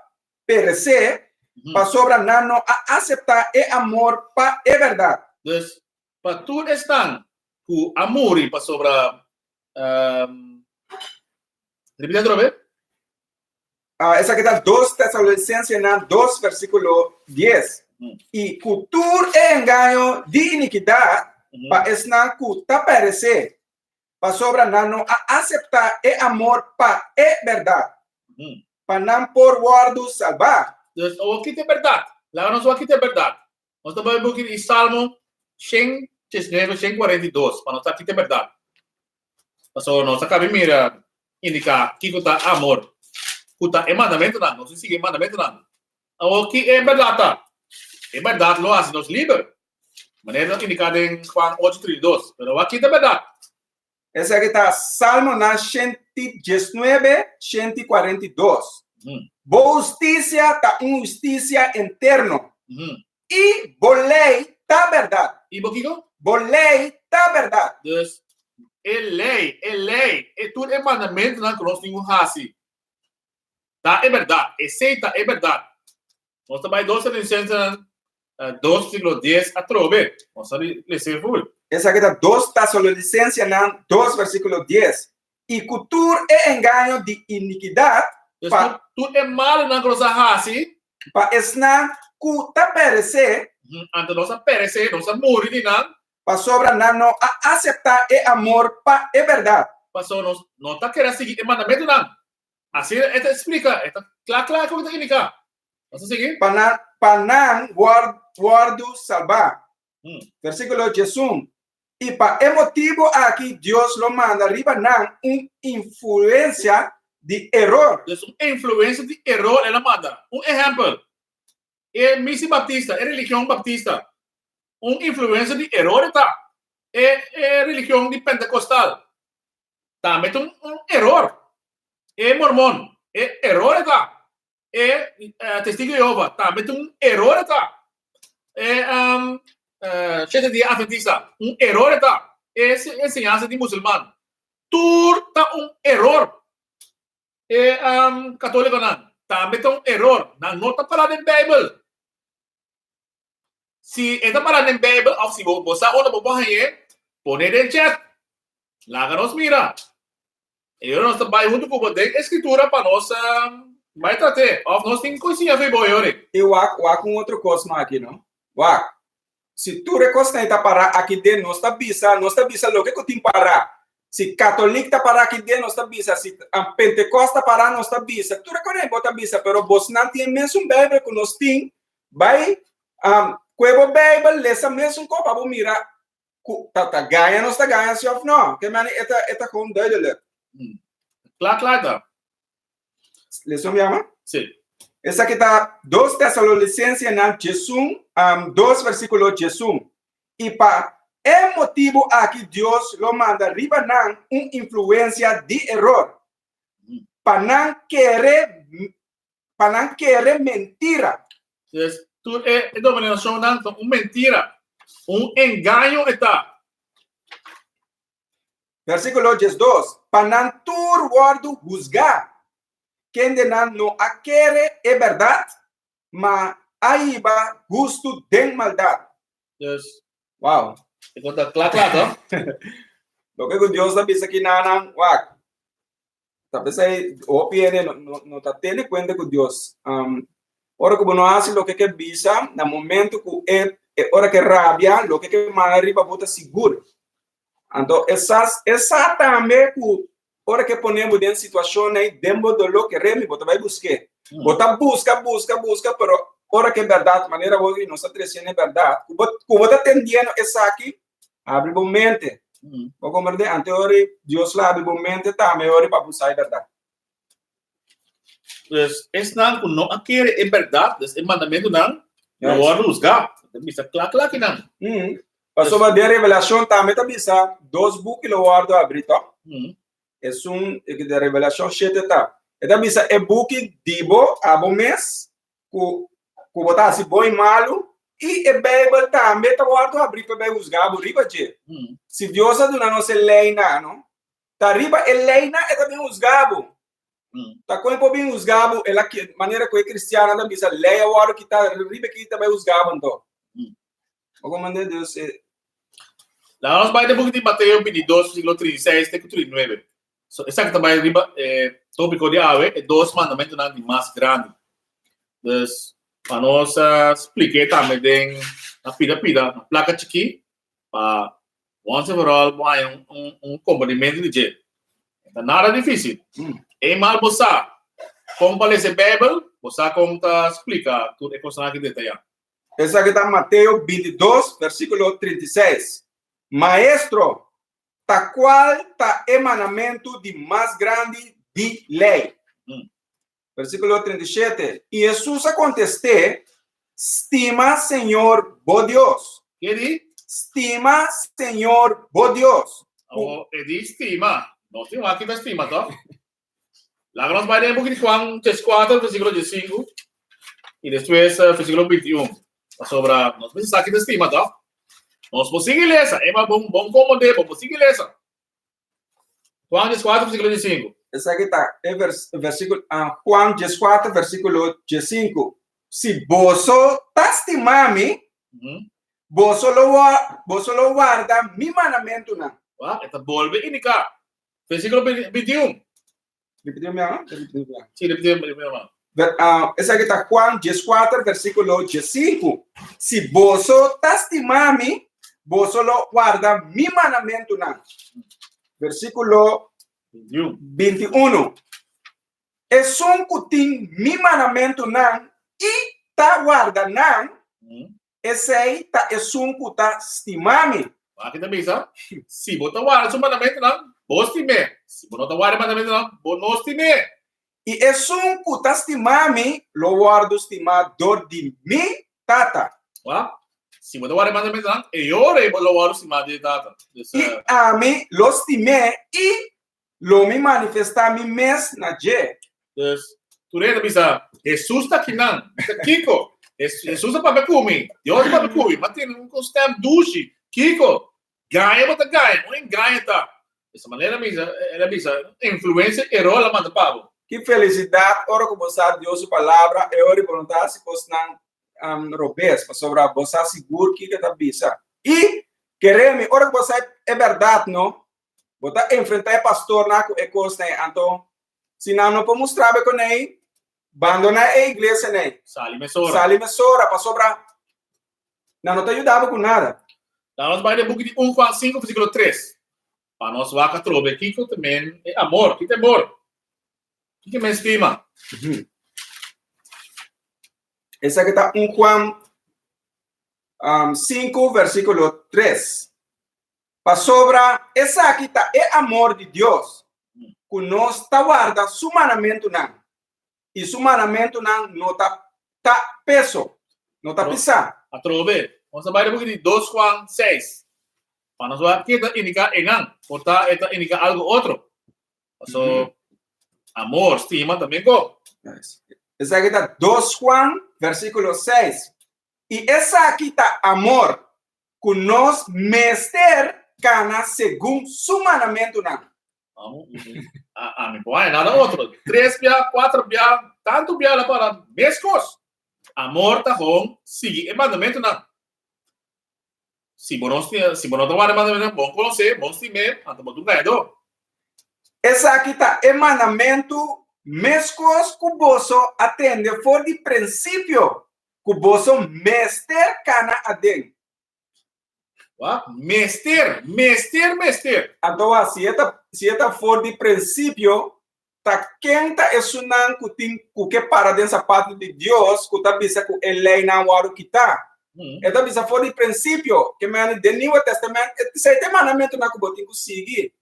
peresé, pasobra nan no a aseptá e amor pa e bèrdat. Dus, pa tur esnan ku a muri pasobra, Ripití otro bes. Esaki ta 2 Tesalonicensenan 2 versíkulo 10. I ku tur e engaño di inikidat pa esnan ku ta peresé, pasobra nan no a aseptá e amor pa e bèrdat, pa nan por wòrdu salbá. Dus awor kita e bèrdat. Laga nos wak kita e bèrdat. Nos ta bai buki di Salmo 119, 142, pa nos sa kita e bèrdat. Pasobra nos a kabi mira indiká kiko ta amor, ku ta e mandamentunan. Nos tin sigui e mandamentunan. Awor ki e bèrdat ta? E bèrdat lo hasi nos liber. Manera nos indiká den Juan 8, 32. Pero awor kita e bèrdat? Esaki ta Salmonan 119, 142. Bo hustisia ta un hustisia enterno, i bo lei ta bèrdat. I bo kiko? Bo lei ta bèrdat. Dus, e lei, e lei, e tur e mandamentunan ku nos tin ku hasi ta e bèrdat. Esei ta e bèrdat. Nos ta bai 2 Tesalonicensenan. 2 versíkulo 10 atrobe. Nos a lesa e full. Esaki ta 2 Tesalonicensenan 2 versíkulo 10. I ku tur e engaño di inikidat pa. Tur e malunan ku nos a hasi. Pa esnan ku ta peresé. Anto nos a peresé, nos a muri di nan. Pasobra nan no a aseptá e amor pa e bèrdat. Pasobra nos no ta kere sigui e mandamentunan. Asina e ta splika, e ta kla kla kiko ta indiká. Nos ta sigui. Pa nan, pa nan wòrdu salbá. Versíkulo 11, I pa e motibu aki Dios lo manda riba nan un influensia di eror. Dus un influensia di eror el a manda. Un ehèmpel, e misi baptista, e religion baptista, un influensia di eror e ta. E e religion di pentekostal tambe ta un un eror. E mormon, e eror e ta. E Testigo di Jehova tambe ta un eror e ta. E Shete Dia Adventista, un eror e ta. E enseñansa di musulman, tur ta un eror. E katolikonan tambe ta un eror. Nan no ta pará den Beibel. Si e ta pará den Beibel òf si bo sa unda bo por hañ'é, pon'é den chat. Laga nos mira. E ora nos ta bai huntu ku bo den e Skritura pa nos bai trat'é. Òf nos tin ku siña fe bo e ora. I wak, wak un otro kos mas aki, no? Wak, si tur e kosnan ei ta pará aki den, nos ta bisa, nos ta bisa loke ku tin pará. Si katolik ta pará aki den, nos ta bisa, si Pentekòst ta pará, nos ta bisa. Tur e kosnan ei bo ta bisa, pero bosnan tin e mesun Beibel ku nos tin. Bai um, kue bo Bijbel, lesa mesun ko pa bo mira ku ta, ta gaña nos ta gaña si of no. Ke mani e ta, e ta gewoon duidelijk. Kla, kla ta. Lesa un biaha? Si. Esaki ta 2 Tesalonicensenan 1, um, 2 versíkulo 1. I pa e motibu aki Dios lo manda riba nan un influensia di eror, pa nan kere pa nan kere mentira. Pues, tur e denominacionnan ta un mentira, un engaño e ta. Versículo 12, Pa nan tur wòrdu husgá, kende nan no a kere e bèrdat, ma a hiba gustu den maldat. Dus, Wow. E kon ta kla kla, to? Loke ku Dios ta bisa ki nanan, wak. Ta p'esei hopi hende no, no, no ta tene kuenta ku Dios. Um, ora ku bo no hasi loke ke bisa, na momento ku e, e ora ke rabia, loke ke manda riba bo ta sigur. Anto e sa, e sa tambe ku ora ke pone bo den situashon ei, den bo doló ke remi, bo ta bai busk'é. Bo ta buska, buska, buska, pero ora ke bèrdat, manera bo di nos ta tresiendo e bèrdat, ku bo, ku bo ta tendiendo esaki, Abri bo mente. Bo comprende? Ante ori Dios la abri bo mente tambe ori pa bo sa e berdad. Dus esnan ku no a kere e bèrdat, dus e mandamentunan, lo wòrdu husgá. Ta bisa kla kla kinan. Pasobra den Revelashon tambe ta bisa dos buki lo wòrdu abrí, tòg? Esun di Revelashon shete ta. E ta bisa e buki di bo, abo mes, ku ku bo ta hasi bon i malu, i e Beibel tambe ta wòrdu habrí pa bai husgá bo riba dje. Si Dios a duna nos e leinan, no, ta riba e leinan e ta bin husgá bo. Ta kon e por bin husgá bo? El a manera ku e kristiannan ta bisa lei a wòrdu kitá, riba ki ta bai husgá bo anto? Bo komprendé? Dios e. Laga nos bai den buki di Mateo 22, versíkulo 36 te ku 39. So, esaki ta bai riba e tópiko di awe, e dos mandamentunan di mas grandi. Dus, pa nos splik'é tambe den na pida pida, na plaka chikí, pa once and for all bo haña un, un, un komprendimentu di dje. E ta nada difísil. Eenmaal bo sa kon pa lesa e Beibel, bo sa kon ta splika tur e kosnan aki detayá. Esaki ta Mateo 22, versíkulo 36. Maestro, Ta cual ta e mandamentu di mas grandi di ley? Versículo 37. I Hesus a contesté, Stima Señor bo Dios. Ke di? Stima Señor bo Dios. Awor, e di stima. Nos tin wak kita stima, toch? Laga nos bai den buki di Juan 14, versículo 15 i despues versículo 21. Pasobra nos mester sa kita stima, toch? Nos por sigui lesa. Ema bon, bon komprendé, bo por sigui lesa. Juan 14, versículo 15. Esaki ta e vers, versículo, ah, Juan 14, versículo 15. Si boso ta stima mi, Boso lo boso lo warda mi mandamentunan. Wak, e ta bolbe indiká. Versíkulo 21. Repetí mi ama? Repetí mi ama. Sí, repetí mi ama. Esaki ta Juan 14, versíkulo 15. Si boso ta stima mi, boso lo warda mi mandamentunan. Versíkulo 21. Esun ku tin mi mandamentunan i ta warda nan, esei ta esun ku ta stima mi. Aki ta bisa, si bo ta warda su mandamentunan, bo stim'é. Si bo no ta warda e mandamentunan, bo no stim'é. I esun ku ta stima mi lo wòrdu stimá dor di mi Tata. Wak, si bo ta warda e mandamentunan, e ora ei bo lo wòrdu stimá di e Tata. I ami lo stim'é i Lo mi manifestá mi mes na dje. Dus, tur hende ta bisa, Hesus ta akinan. Mi ta kiko? Hesus a papia ku mi. Dios a papia ku mi. Mi a tene un stèm dushi. Kiko? Gaña bo ta gaña. Un engaño ta. Esa manera mi bisa, el a bisa, influensia eror a manda pa bo. Ki felisidat ora ku bo sa Dios su Palabra, e ora bo no ta hasi kosnan robes, pasobra bo sa sigur kiko e ta bisa. I, kere mi, ora ku bo sa e bèrdat no, Bo ta enfrentá e pastornan ku e kosnan ei. Anto, si nan no por mustra bo e kon ei, bandoná e iglesianan ei. Sali mesora. Sali mesora, pasobra nan no ta yuda bo ku nada. Dan nos bai den buki di 1 Juan 5, versíkulo 3. Pa nos wak atrobe kiko ta men e amor. Kiko ta amor? Kiko men stima? Esaki ta 1 Juan 5, versíkulo 3. Pasobra esaki ta e amor di Dios, ku nos ta warda su mandamentunan, i su mandamentunan no ta ta peso, no ta pisá. Atrobe, nos a bai den buki di Dos Juan seis, pa nos wak ke ta indiká einan, por ta e ta indiká algu otro. Paso, amor, stima tambe ko. Esaki ta Dos Juan, versíkulo seis. I esaki ta amor, ku nos mester kana segun su mandamentunan. Ami por haña nada otro. Tres bia, kuater bia, tantu bia la para meskos. Amor ta hon sigui e mandamentunan. Si bo no si bo no ta warda e mandamentunan, bo no konosé, bo no stim'é, anto bo ta un gañadó. Esaki ta e mandamentu meskos ku boso a tende for di prinsipio, ku boso mester kana aden. Wak, mester, mester, mester. Anto wak, si e ta, si e ta for di prinsipio, ta ken ta esunnan ku tin ku ke para den sapatu di Dios ku ta bisa ku e leinan wòrdu kitá? E ta bisa for di prinsipio, ke mende den Nieuwe Testament, esei ta e mandamentunan ku bo tin ku sigui.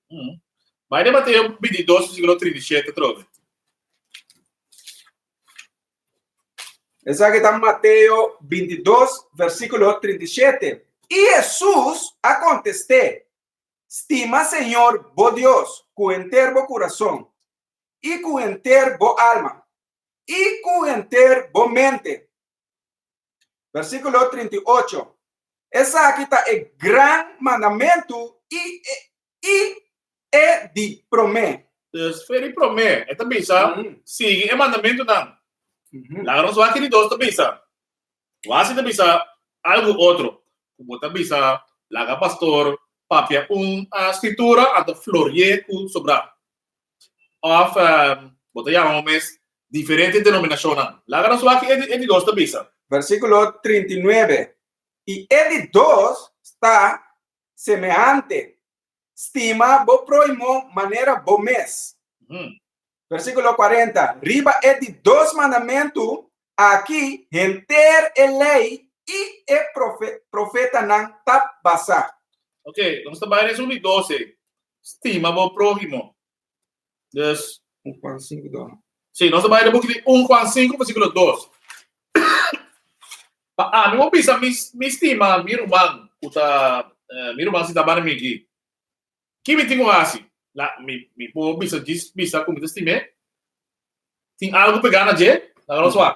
Bai den Mateo 22, versíkulo 37 atrobe. Esaki ta Mateo 22, versíkulo 37. I Hesus a kontest'é, Stima Señor bo Dios ku henter bo kurason, i ku henter bo alma, i ku henter bo mente. Versíkulo 38. Esaki ta e gran mandamentu i i e di promé. Dus fe di promé, e ta bisa, sigui e mandamentunan. Laga nos wak ki di dos ta bisa. Wak si ta bisa algu otro. Ku bo ta bisa, laga pastor papia un skritura, anto flori'é ku sobrá. Òf bo ta yama bo mes diferente denominashonnan. Laga nos wak ki e di dos ta bisa. Versíkulo 39. I e di dos ta semehante, Stima bo próhimo manera bo mes. Versíkulo 40, Riba e di dos mandamentu aki henter e lei i e profetanan ta basá. Ok, nos ta bai den esun di dos ei. Stima bo próhimo. Dus. Un Juan 5, 2. Sí, nos ta bai den buki di 1 Juan 5, versíkulo 2. Pa ami bo bisa mi, mi stima mi ruman ku ta, eh, mi ruman sintá banda mi aki. Ki mi tin ku hasi? La, mi, mi por bisa djis bisa ku mi ta stim'é? Tin algu pegá na dje? Laga nos wak.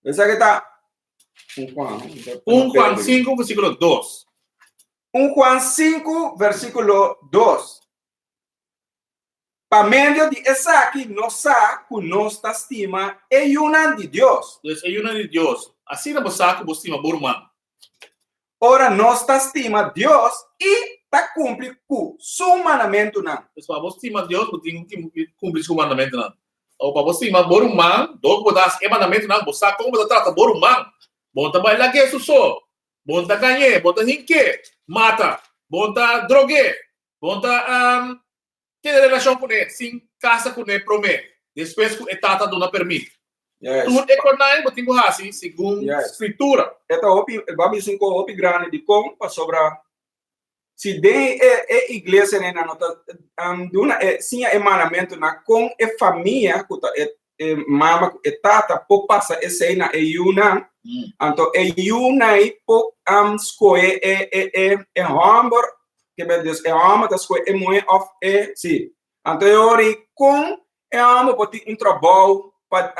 Esaki ta 1 Juan. 1 Juan 5, versíkulo 2. 1 Juan 5, versíkulo 2. Pa medio di esaki nos sa ku nos ta stima e yunan di Dios. Dus e yunan di Dios. Asina bo sa ku bo stima bo ruman. Ora nos ta stima Dios i ta kumpli ku su mandamentunan. Pues pa bo stima Dios, bo tin ku kumpli su mandamentunan. O pa bo stima bo ruman, dor ku bo ta hasi e mandamentunan, bo sa kon bo ta trata bo ruman. Bo no ta bai lag'é su so, bo no ta gañ'é, bo no ta hink'é, mata, bo no ta drog'é, bo no ta Tene relashon kuné sin kasa kuné promé, despues ku e tata duna permit. Yes. Tur e konai bo tin ku hasi segun Yes. Skritura. E ta hopi, e ba bisa un ko hopi grandi dikon, pasobra si den e e iglesianan nan no ta duna e siña e mandamentunan kon e famia ku ta e e mama ku e tata por pasa esei na e yunan, anto e yunan ei por skohe e e e e hòmber, ke ber dus e hòmber ta skohe e muhé òf e si. Anto e ora ei kon e hòmber por tin un trabou pa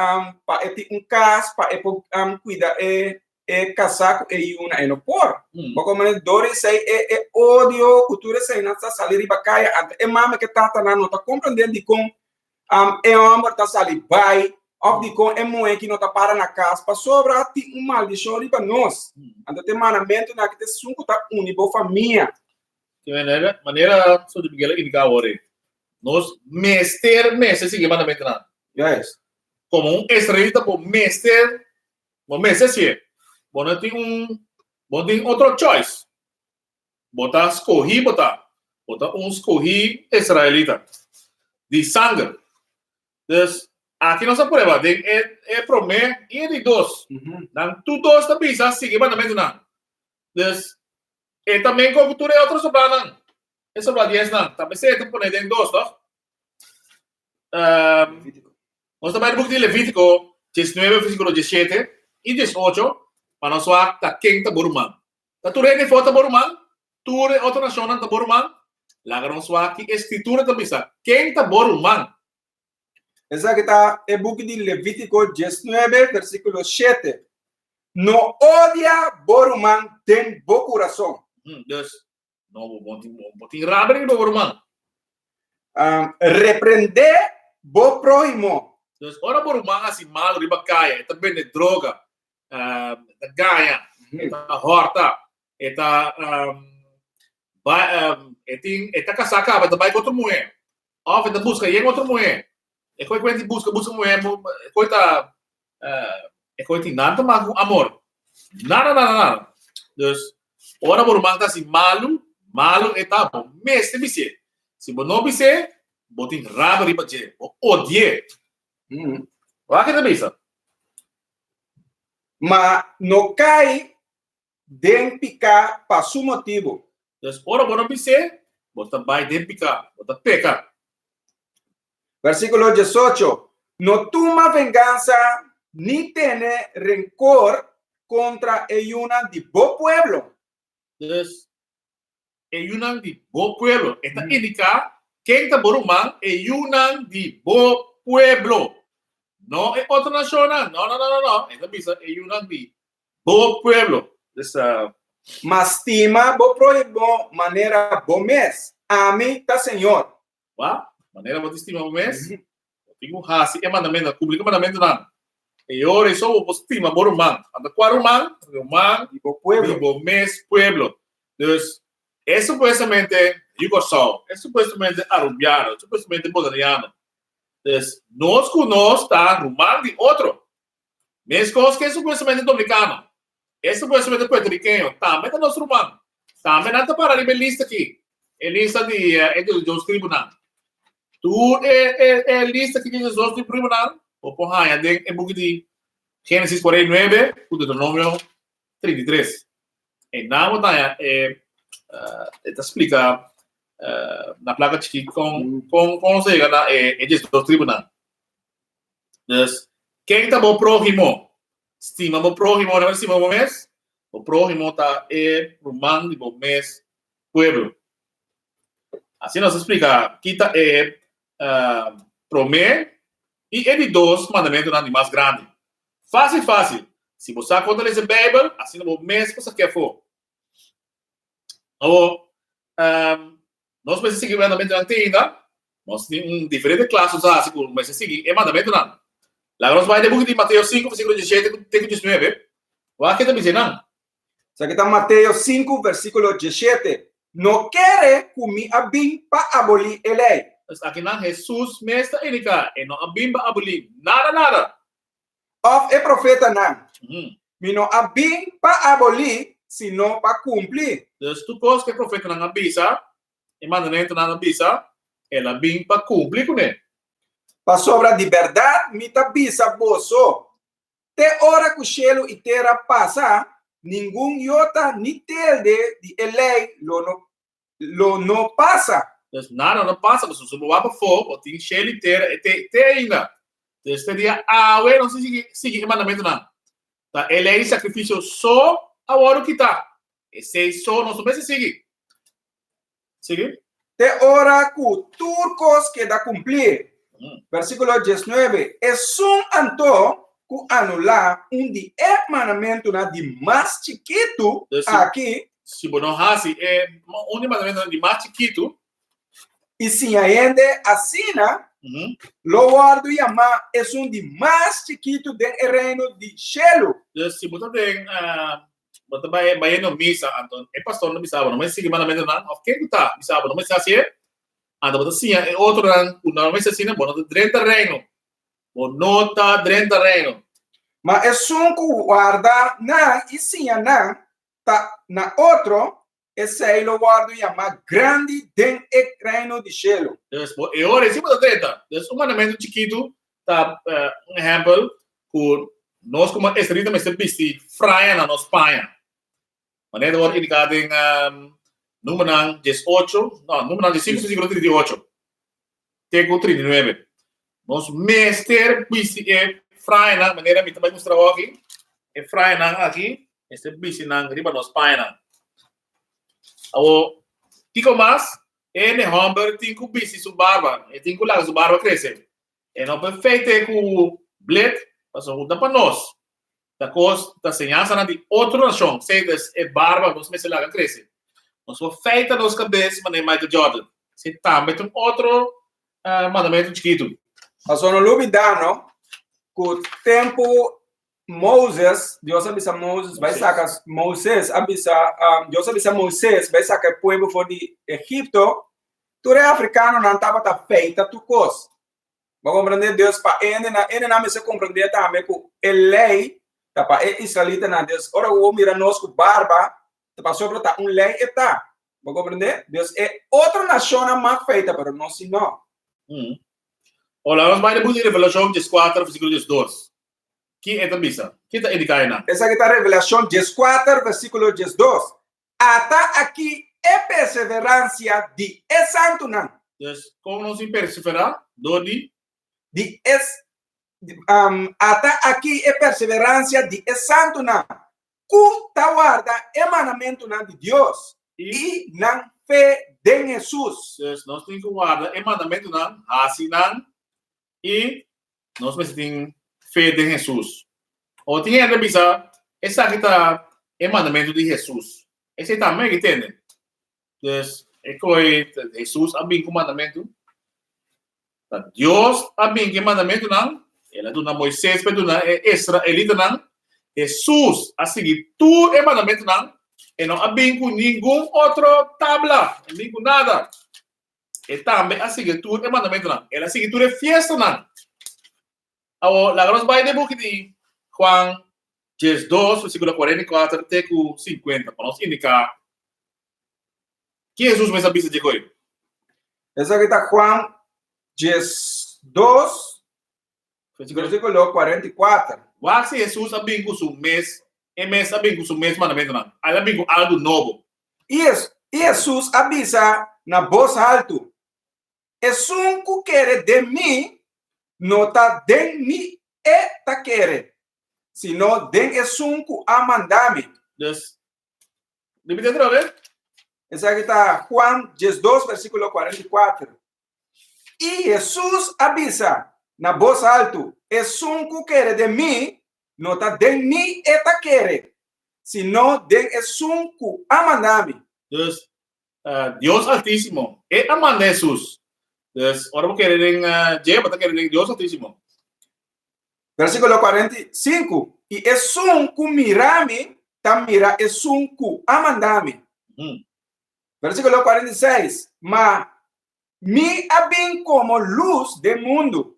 pa e tin un kas pa e por kuida e e kasá ku e yunan, e no por. Bo komprende? Dor esei e e odio ku tur eseinan ta sali riba kaya, anto e mama ku e tatanan no ta komprende dikon E hòmber ta sali bai òf dikon e muhé ki no ta para na kas pasobra tin un maldishon riba nos. Anto te mandamentunan aki ta esun ku ta uni bo famia. Di manera, manera Soto Miguel a indiká awor ei, nos mester mester sigui e mandamentunan. Yes. Komo un israelita bo mester, bo mester hasié. Bo no tin un, bo no tin otro choice. Bo ta skohí bo ta. Bo ta un skohí israelita di sanger. Dus, aki nos a prueba den e e promé i e di dos. Nan tur dos ta bisa sigui mandamentunan. Dus, e ta menko ku tur e otro sobranan, e sobra diesnan. Ta p'esei e ta pone den dos, tòg? Nos ta bai den buki di Levítiko 19 versíkulo 17 i 18 pa nos wak ta ken ta bo ruman. Ta tur hende for ta bo ruman? Tur e otro nashonnan ta bo ruman? Laga nos wak ki e Skritura ta bisa. Ken ta bo ruman? Esaki ta e buki di Levítiko 19, versíkulo 7. No odia bo ruman den bo kurason. Dus, no, bo tin, bo tin rabia riba bo ruman. Reprendé bo próhimo. Dus, ora bo ruman hasi malu riba kaya, e ta bende droga, e ta gaña, e ta hòrta, e ta bai, e tin, e ta kasá kaba, e ta bai ku otro muhé, òf e ta buska yen otro muhé. E koe ku hende buska, buska muhé, e koe ta, e koe tin nada ta mas ku amor. Nada, nada, nada. Dus, ora bo ruman ta hasi malu, malu e ta, bo mester bis'é. Si bo no bis'é, bo tin rabia riba dje, bo odi'é. Wak ke ta bisa? Ma no kai den piká pa su motibu. Dus ora bo no bis'é, bo ta bai den piká, bo ta peka. Versíkulo 18, No tuma vengansa ni tene renkor kontra e yunan di bo pueblo. Dus, e yunan di bo pueblo. E ta indiká ken ta bo ruman, e yunan di bo pueblo. No e otro nashonnan. No, no, no, no, no. E ta bisa e yunan di bo pueblo. Dus, Ma stima bo próhimo manera bo mes. Ami ta Señor. Wak, manera bo ta stima bo mes, bo tin ku hasi e mandamentunan, kumpli ku e mandamentunan. E ora esou bo por stima bo ruman. Anto kua ruman? Ruman di bo pueblo. Di bo mes pueblo. Dus, e supuestamente yu Kòrsou, e supuestamente arubiano, e supuestamente boneriano. Dus, nos ku nos ta ruman di otro. Meskos ku e supuestamente dominikano, e supuestamente puertorikeño, tambe ta nos ruman. Tambe nan ta para riba e lista aki, e lista di e diesdos tribunan. Tur e e e lista aki di diesdos tribunan bo por haña den e buki di Génesis 49 ku Deuteronomio 33. Einan bo ta haña e e ta splika na plaka chikí kon kon kon nos a yega na e e diesdos tribunan. Dus, ken ta bo próhimo? Stima bo próhimo, no stima bo mes. Bo próhimo ta e ruman di bo mes pueblo. Asina nos a splika ki ta e promé i e di dos mandamentunan di mas grandi. Fásil, fásil. Si bo sa kon ta lesa Beibel, asina bo mes por sak'é afó. Awor, nos mester sigui e mandamentunan te ainda. Nos tin un diferente klas nos a hasi ku mester sigui e mandamentunan. Laga nos bai den buki di Mateo 5, versíkulo 17 te ku 19. Wak ke ta bisa einan. Esaki ta Mateo 5, versíkulo 17. No kere ku mi a bin pa abolí e lei. Pues akinan Hesus mes ta indiká, e no a bin pa abolí nada nada. Òf e profetanan. Mi no a bin pa abolí, sino pa kumpli. Dus tur kos ku e profetanan a bisa, e mandamentunan a bisa, el a bin pa kumpli kuné. Pasobra di bèrdat mi ta bisa boso, Te ora ku shelu i tera pasa, ningun yota ni telde di e lei lo no lo no pasa. Dus nada no pasa, pasobra si bo wak pafó, bo tin shelu i tera, e te te ainda. Dus te dia awe nos tin sigui sigui e mandamentunan. Ta e lei di sakrifisio so a wòrdu kitá. Esei so nos no mester sigui. Sigui. Te ora ku tur kos keda kumplí. Versíkulo 19, Esun anto ku anulá un di e mandamentunan di mas chikitu aki. Si bo no hasi e un di mandamentunan di mas chikitu. I siña hende asina, lo wòrdu yamá esun di mas chikitu den e reino di shelu. Dus si bo ta den Bo ta bai bayendo misa, anto e pastor ta bisa bo, no mester sigui mandamentonan, of ken ku ta bisa bo, no mester hasi e, anto bo ta siña e otronan ku no mester asina, bo no ta drenta reino. Bo no ta drenta reino. Ma esun ku warda nan i siña nan ta na otro, esei lo wòrdu yamá grandi den e reino di shelu. Dus bo e ora ei si bo ta drenta. Dus un mandamentu chikitu ta un ehèmpel ku nos komo israelita mester bisti fraña na nos paña. Manera ta wòrdu indiká den Númeronan 18, no, Númeronan 15 versíkulo 38 te ku 39. Nos mester bisti e frañanan, manera mi ta bai mustra bo aki, e frañanan aki mester bisti nan riba nos pañanan. Awor, kiko mas? E hòmber tin ku bisti su barba, e tin ku laga su barba krese. E no por feite ku blet, pasobra ku ta pa nos. Ta kos, ta señansanan di otro nashon. Esei ta e barba nos mester laga krese. Nos por feita nos kabes manera Michael Jordan. Esei tambe ta un otro mandamentu chikitu. Pasobra no lubidá no ku tempu Moses, Dios a bisa Moses bai saka Moses a bisa Dios a bisa Moises bai saka e pueblo for di Egipto, tur e afrikanonan tabata feita tur kos. Bo a komprendé? Dios pa hendenan, hendenan mester komprendé tambe ku e lei ta pa e israelitanan. Dios, ora ku bo mira nos ku barba, ta pasobra ta un lei e ta. Bo a komprendé? Dios, e otro nashonnan mag feita, pero nos si no. Ora nos bai den buki di Revelashon 14, versíkulo 12. Ki e ta bisa? Ki ta indiká einan? Esaki ta Revelashon 14, versíkulo 12. Ata aki e perseveransia di e santunan. Dus, kon nos tin perseverá? Dor di? Di e, Ata aki e perseveransia di e santunan, ku ta warda e mandamentunan di Dios i nan fe den Hesus. Dus, nos tin ku warda e mandamentunan, hasi nan i nos mester tin fe den Hesus. O tin hende bisa, Esaki ta e mandamentu di Hesus. Esei tambe hay ke tende. Dus, e koe Hesus a bin ku mandamentu. Ta Dios a bin ku e mandamentunan, el a duna Moises pa e duna e israelitanan. Hesus a sigui tur e mandamentunan, e no a bin ku ningun otro tabla, no a bin ku nada. E tambe a sigui tur e mandamentunan. El a sigui tur e fiestanan. Awor, laga nos bai den buki di Juan 12, versíkulo 44 te ku 50, pa nos indiká ki Hesus mes a bisa dje koe. Esaki ta Juan 12, versíkulo 44. Wak si Hesus a bin ku su mes, e mes a bin ku su mes mandamentunan. El a bin ku algu nobo. I Hesus a bisa na bos haltu, Esun ku kere den mi, no ta den mi e ta kere, sino den esun ku a manda mi. Dus, ripiti atrobe. Esaki ta Juan 12, versíkulo 44. I Hesus a bisa na bos haltu, Esun ku kere den mi, no ta den mi e ta kere, sino den esun ku a manda mi. Dus, Dios Altísimo, e a manda Hesus. Dus, ora bo kere den dje, bo ta kere den Dios Altísimo. Versíkulo 45, I esun ku mira mi, ta mira esun ku a manda mi. Versíkulo 46, Ma mi a bin komo lus den mundu,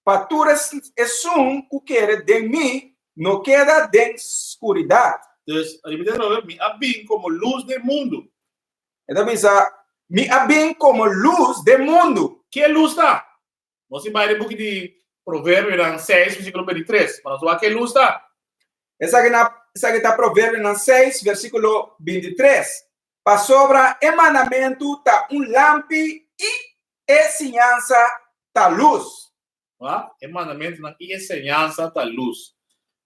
pa tur esun ku kere den mi no keda den skuridat. Dus, ripití atrobe, mi a bin komo lus den mundu. E ta bisa, Mi a bin komo lus den mundu. Ke lus ta? Nos tin bai den buki di Proverbionan 6, versíkulo 23, pa nos wak ke lus ta. Esaki na esaki ta Proverbionan 6, versíkulo 23. Pasobra e mandamentu ta un lampi i e siñansa ta lus. Wak, e mandamentunan i e siñansa ta lus.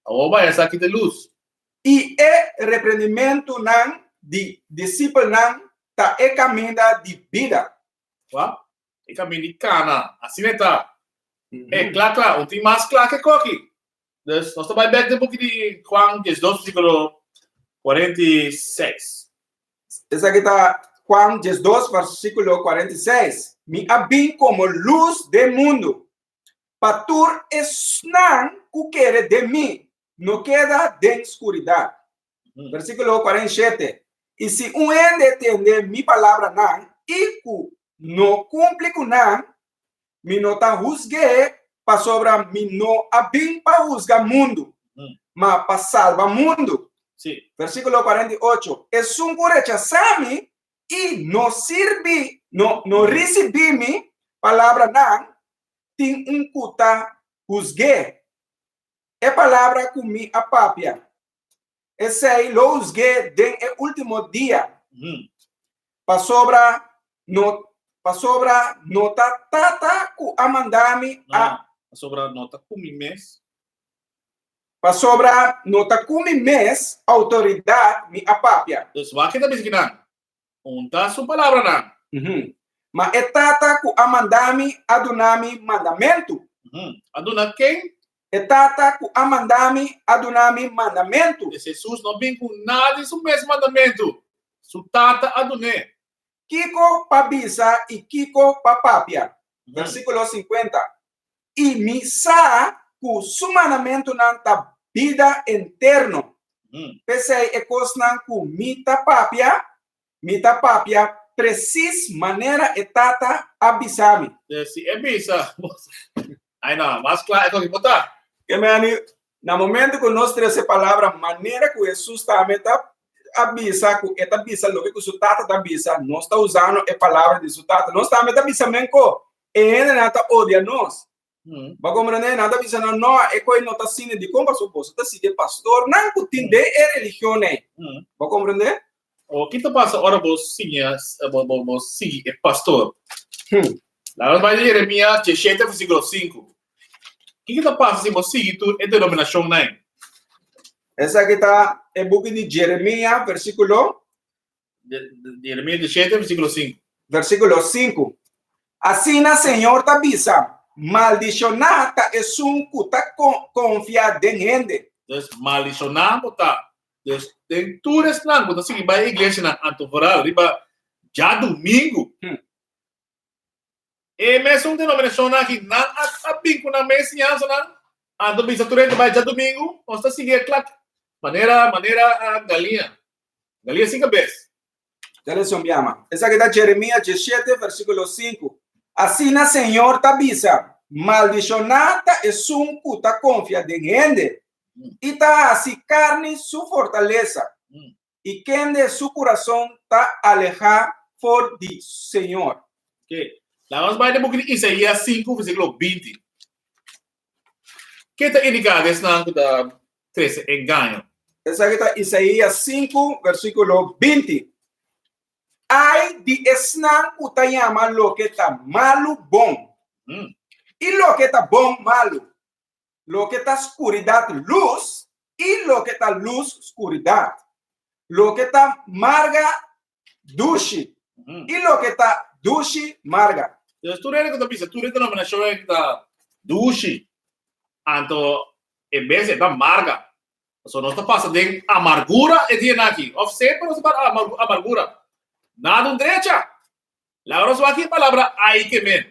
Awor bai esaki ta lus. I e reprendimentunan di disipelnan ta e kaminda di bida. Wak, E kamin di kana. Asina e ta. E, kla kla. Un tin mas kla ke koki. Dus nos ta bai bek den buki di Juan 12 versíkulo 46. Esaki ta Juan 12 versíkulo 46. Mi a bin komo lus den mundu, pa tur esnan ku kere den mi no keda den skuridat. Versíkulo 47. I si un hende tende mi palabranan i ku no kumpli ku nan, mi no ta husg'é, pasobra mi no a bin pa husga mundu, ma pa salba mundu. Sí. Versíkulo 48. Esun ku rechasá mi i no sirbi, no, no risibí mi palabranan, tin un ku ta husg'é. E palabra ku mi a papia, Esei lo husg'é den e último dia, pasobra no pasobra no ta Tata ku a manda mi a. Pasobra no ta ku mi mes. Pasobra no ta ku mi mes outoridat mi a papia. Dus wak e ta bisa kinan? Un ta su palabranan. Ma e Tata ku a manda mi a duna mi mandamentu. A duna ken? E Tata ku a manda mi a duna mi mandamentu. Pues Hesus no bin ku nada di su mes mandamentu. Su Tata a dun'é. Kiko pa bisa i kiko pa papia. Versíkulo 50. I mi sa ku su mandamentunan ta bida enterno. P'esei e kosnan ku mi ta papia, mi ta papia presis manera e Tata a bisa mi. Si e bisa, Ai no, mas kla e koki por ta. Ke meni, na momento ku nos trese palabra manera ku Hesus tambe ta a bisa ku e ta bisa loke ku su Tata ta bisa, nos ta usando e palabra di su Tata. Nos tambe ta bisa menko. E hendenan ta odia nos. Bo a komprendé? Nan ta bisa nan, No, e koi no ta asina. Dikon pasobra boso ta sigui e pastornan ku tin den e religion ei. Bo a komprendé? O ki ta pasa ora bo siña, bo, bo, bo sigui e pastor? Laga nos bai na Jeremías 17 versíkulo 5. Kiko ta pasa si bo sigui tur e denominashonnan ei? Esaki ta e buki di Jeremías, versíkulo Jeremías 17, versíkulo 5. Versíkulo 5. Asina Señor ta bisa, Maldishoná ta esun ku ta konfia den hende. Dus, maldishoná bo ta. Dus, den tur esnan ku ta sigui bai e iglesianan, anto vooral riba djadumingu, e mesun denominashonnan aki, nan a bin ku nan mes siñansanan, anto bisa tur hende bai djadumingu, nos ta sigui e klak manera manera galiña. Galiña sin kabes. Dale son biama. Esaki ta Jeremías 17, versíkulo 5. Asina Señor ta bisa, Maldishoná ta esun ku ta konfia den hende i ta hasi karni su fortalesa, i kende su kurason ta alehá for di Señor. Oke, laga nos bai den buki di Isaías 5, versíkulo 20. Ke ta indiká di esnan ku ta trese engaño? Esaki ta Isaías 5, versíkulo 20. Ai di esnan ku ta yama loke ta malu bon, i loke ta bon malu, loke ta skuridat lus, i loke ta lus skuridat, loke ta marga dushi, i loke ta dushi marga. Entonces tur hende ku ta bisa tur e denominashon ei ku ta dushi, anto en bes e ta marga. Pasobra nos ta pasa den amargura e dianan aki, òf semper nos ta pasa amargura. Nada un drecha. Laga nos wak e palabra ai ke men.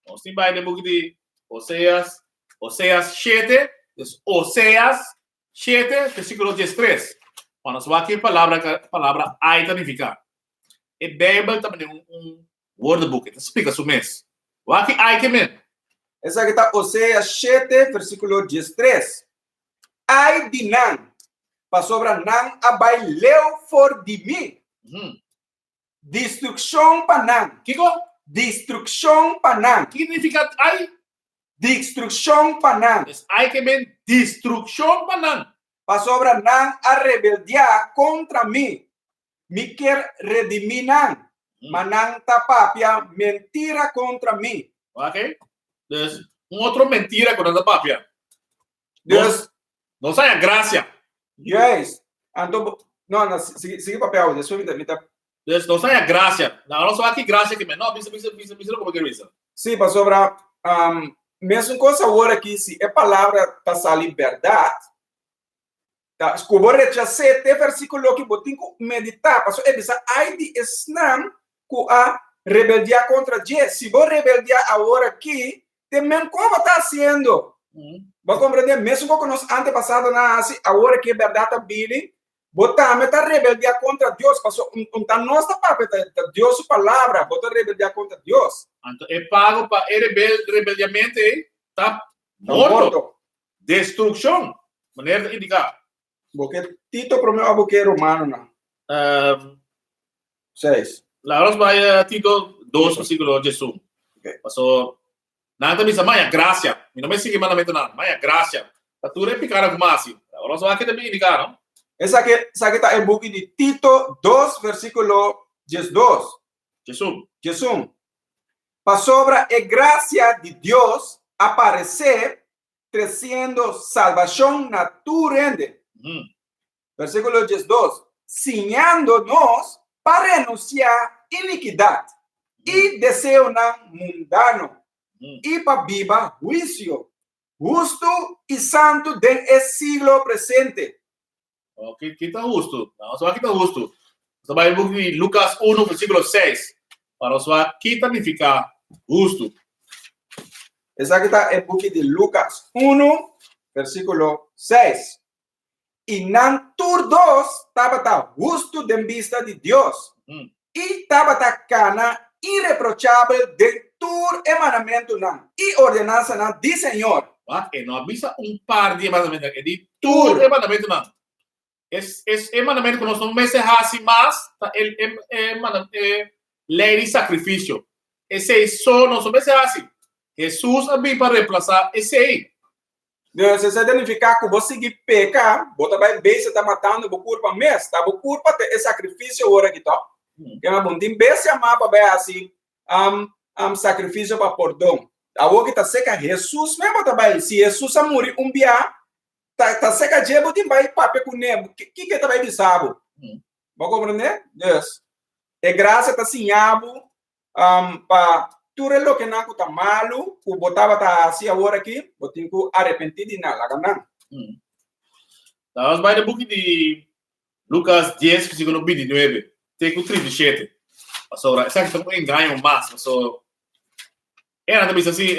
Nos tin bai den buki di Oseas, Oseas shete, dus Oseas shete, versíkulo diestres. Pa nos wak ki palabra palabra ai ta nifiká. E Beibel ta manera un woordenboek, e ta splika su mes. Wak ki ai ke men. Esaki ta Oseas shete, versíkulo diestres. Ai di nan, pasobra nan a bai leu for di mi. Destrukshon pa nan. Kiko? Destrukshon pa nan. Kiko nifiká ai? Destrukshon pa nan. Es ai ke men destrukshon pa nan. Pasobra nan a rebeldiá kontra mi. Mi kier redimí nan, ma nan ta papia mentira kontra mi. Oké. Dus, un otro mentira ku nan ta papia. Dus, Nos haña grasia. Juist. Anto, no, no, sigui, sigui papia awe, despues mi ta, mi ta. Dus nos haña grasia. Na nos wak ki grasia ki men. No, bisa, bisa, bisa, bisa loke bo kier bisa. Sí, pasobra, um, mesun kos awor aki, si e palabra ta sali bèrdat, ta, ku bo rechas'é te versíkulo ki bo tin ku meditá, pasobra e bisa, Ai di esnan ku a rebeldiá kontra dje. Si bo rebeldiá awor aki, te men kon bo ta hasiendo? Bo a komprendé? Mesun kos ku nos antepasadonan a hasi, awor aki e bèrdat ta bini, Bo tambe ta rebeldiá kontra Dios, pasobra un ta nos ta papia, ta Dios su palabra, bo ta rebeldiá kontra Dios. Anto e pago pa e rebeldiamento ei ta morto, destrukshon, manera ta indiká. Bo ke Tito promé òf bo ke Romanonan? Seis. Laga nos bai Tito dos versíkulo diesun. Pasobra Nan ta bisa, Maya gracia. Mi no mester sigui mandamentonan. Maya gracia. Ta tur e picanan cu mi haci. Awor nos wak ke ta bin indica, no? Esaki, esaki ta e buki di Tito dos versiculo 12. Diesun. Diesun. Pasobra e gracia di Dios a parece, treciendo salbacion na tur hende. Versíkulo 12, Siñando nos pa renunsiá inikidat i deseonan mundano i pa biba huisio hustu i santu den e siglo presente. Oke, ki ta hustu? Nos wak ki ta hustu. Nos ta bai buki di Lukas 1, versíkulo 6, pa nos wak ki ta nifiká hustu. Esaki ta e buki di Lukas 1, versíkulo 6. I nan tur dos tabata hustu den bista di Dios i tabata kana ireprochabel den tur e mandamentunan i ordenansanan di Señor. Wak, e no a bisa un par di e mandamentunan, e di tur e mandamentunan. Es, es e mandamentu ku nos no mester hasi mas ta e, e, e, e lei di sakrifisio. Esei so nos no mester hasi. Hesus a bin pa remplasá esei. Dus esei ta nifiká ku bo sigui peka, bo ta bai bestia ta matando bo kurpa mes. Ta bo kurpa ta e sakrifisio ora aki tòg. Kema bo no tin bestia mas pa bai hasi sakrifisio pa pordon. Awor ki ta seka Hesus mes bo ta bai. Si Hesus a muri un bia, ta seka dje bo tin bai papia kuné. Kiko e ta bai bisa bo? Bo a komprendé? Dus e grasia ta siña bo pa tur e lokenan ku ta malu ku bo tabata hasi awor aki, bo tin ku arepentí di nan, laga nan. Nos bai den buki di Lukas 10, versíkulo 29 te ku 37. Pasobra esaki ta un engaño mas. Pasobra e nan ta bisa si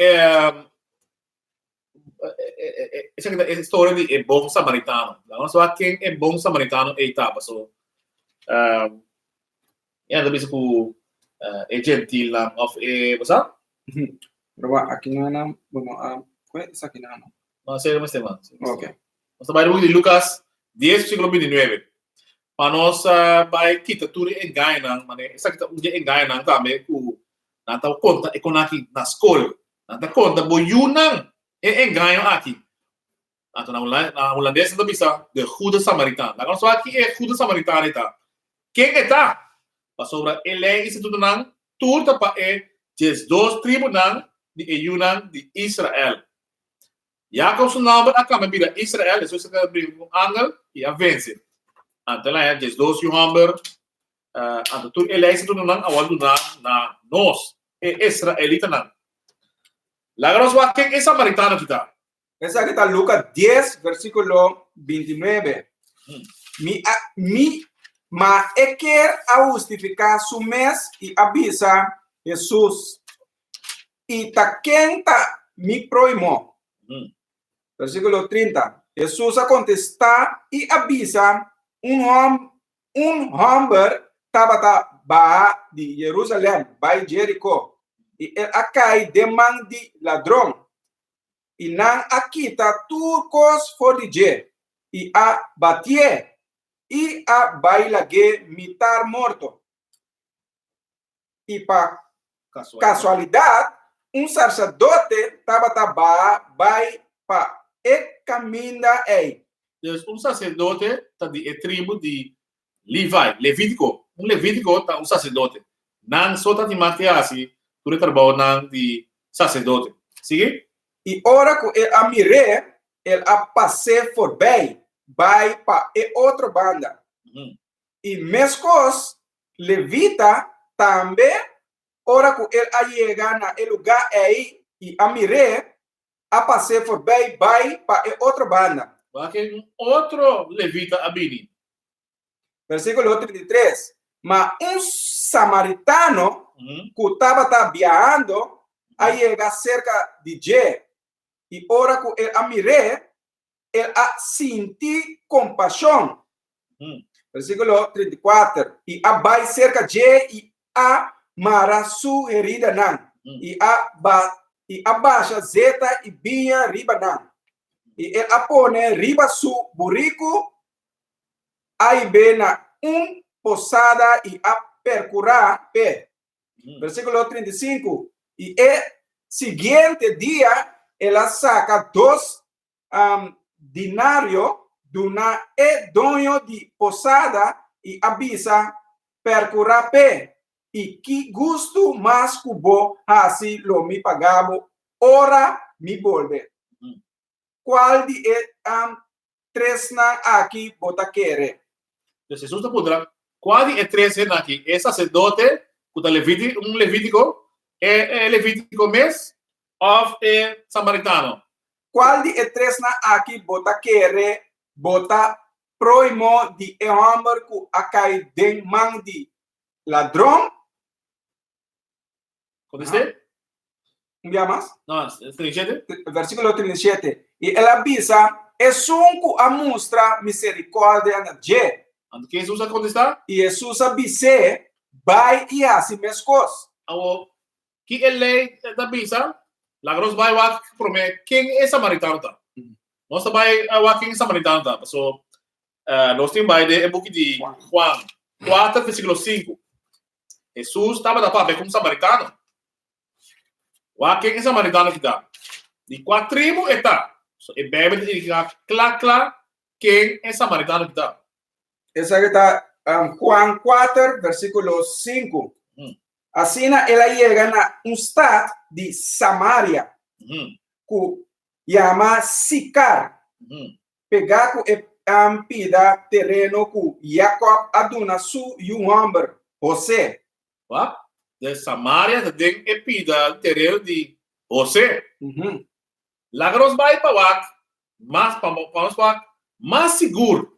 esaki ta e historia di e bon samaritano. Laga nos wak ken e bon samaritano ei ta, paso e nan ta bisa ku e gentilnan of e, bo sa? Pero aki nan nan, bo no a, kue esaki nan nan? No, seri mester man. Ok. Nos ta bai den buki di Lukas 10 versíkulo 29. Pa nos bai kita tur e engañonan, manera esaki ta un di e engañonan tambe ku nan ta konta e kon aki na skol. Nan ta konta bo yunan e engaño aki. Anto na na hulandes nan ta bisa de goede samaritaan. Laga nos wak ki e goede samaritaan ei ta. Ken e ta? Pasobra e lei i statutonan tur ta pa e 12 tribunan di e yunan di Israel. Jakob su nòmber a kambia bira Israel despues ku el a bringa ku un angel i a vense. Anto el a haña 12 yu hòmber. Anto tur e lei statutonan a wòrdu duná na nos, e israelitanan. Laga nos wak ken e samaritano ki ta. Esaki ta Lukas 10, versíkulo 29. Mi a, mi, ma e kier a hustifiká su mes i a bisa Hesus, I ta ken ta mi próhimo? Versíkulo 30, Hesus a kontestá i a bisa. Un hòm un hòmber tabata baha di Jerusalèm bai Jeriko, i el a kai den man di ladron. I nan a kita tur kos for di dje, i a batié, i a bai lag'é mitar morto. I pa kasualidat, un sarsadote tabata baha bai pa e kaminda ei. Dus un saserdote ta di e tribu di Levi, Levítiko. Un levítiko ta un saserdote. Nan so ta tin mag di hasi tur e trabounan di saserdote. Sigui. I ora ku el a mir'é, el a pas'é forbei, bai pa e otro banda. I meskos Levita tambe, ora ku el a yega na e lugá ei i a mir'é, a pas'é forbei bai pa e otro banda. Wak un otro levita a bini. Versíkulo 33, Ma un samaritano ku tabata biahando a yega serka di dje, i ora ku el a mir'é, el a sinti kompashon. Versíkulo 34, I a bai serka dje i a mara su heridanan, i a ba i a basha zeta i biña riba nan. I el a pone riba su buriku, a hib'é na un posada i a perkurá p'e. Versíkulo 35, I e siguiente dia el a saka dos dinario duna e doño di posada i a bisa, Percurá p'e, i ki gustu mas cu bo haci lo mi paga bo ora mi bolbe. Cual di e tresnan aki bo ta kere? Entonces Jesús ta puntra, Cua di e tres hendenan aki, e sacerdote cu ta un levitico, e levitico mes of e samaritano? Cual di e tresnan aki bo ta kere bo ta proimo di e homber cu a cay den man di ladron? Contesté? Un bia mas? No, 37. Versículo 37. I el a bisa, Esun cu a mustra misericordia na dje. Anto ke Jesus a contestá? I Jesus a bis'é, Bai i haci mescos. Awor, Ki e lei ta bisa? Laga nos bai wak promé ken e samaritano ta. Nos ta bai wak ken e samaritano ta, paso nos tin bai den e buki di Juan 4 versíkulo 5. Hesus tabata papia ku un samaritano. Wak ken e samaritano ki ta. Di kua tribu e ta? So e Beibel ta indiká kla kla ken e samaritano ki ta. Esaki ta Juan 4 versíkulo 5. Asina el a yega na un stat di Samaria ku yama Sikar, pegá ku e pida tereno ku Yakòb a duna su yu hòmber Hosé. Wak, den Samaria ta den e pida tereno di Hosé. Laga nos bai pa wak mas, pa nos wak mas sigur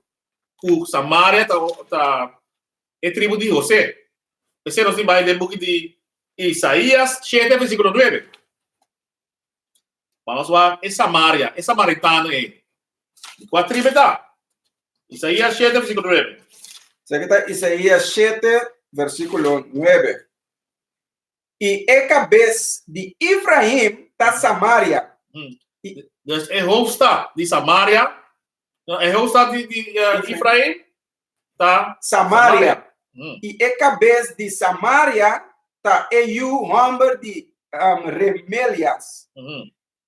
ku Samaria ta e tribu di José. P'esei nos tin bai den buki di Isaías shete versíkulo nuebe. Pa nos wak e Samaria, e samaritano ei. Di kua tribu e ta? Isaías shete versíkulo nuebe. Esaki ta Isaías shete versíkulo nuebe. I e kabes di Efraim ta Samaria. I. Dus e hoofdstad di Samaria, e hoofdstad di Efraim ta Samaria. I e kabes di Samaria ta e yu hòmber di Remelias.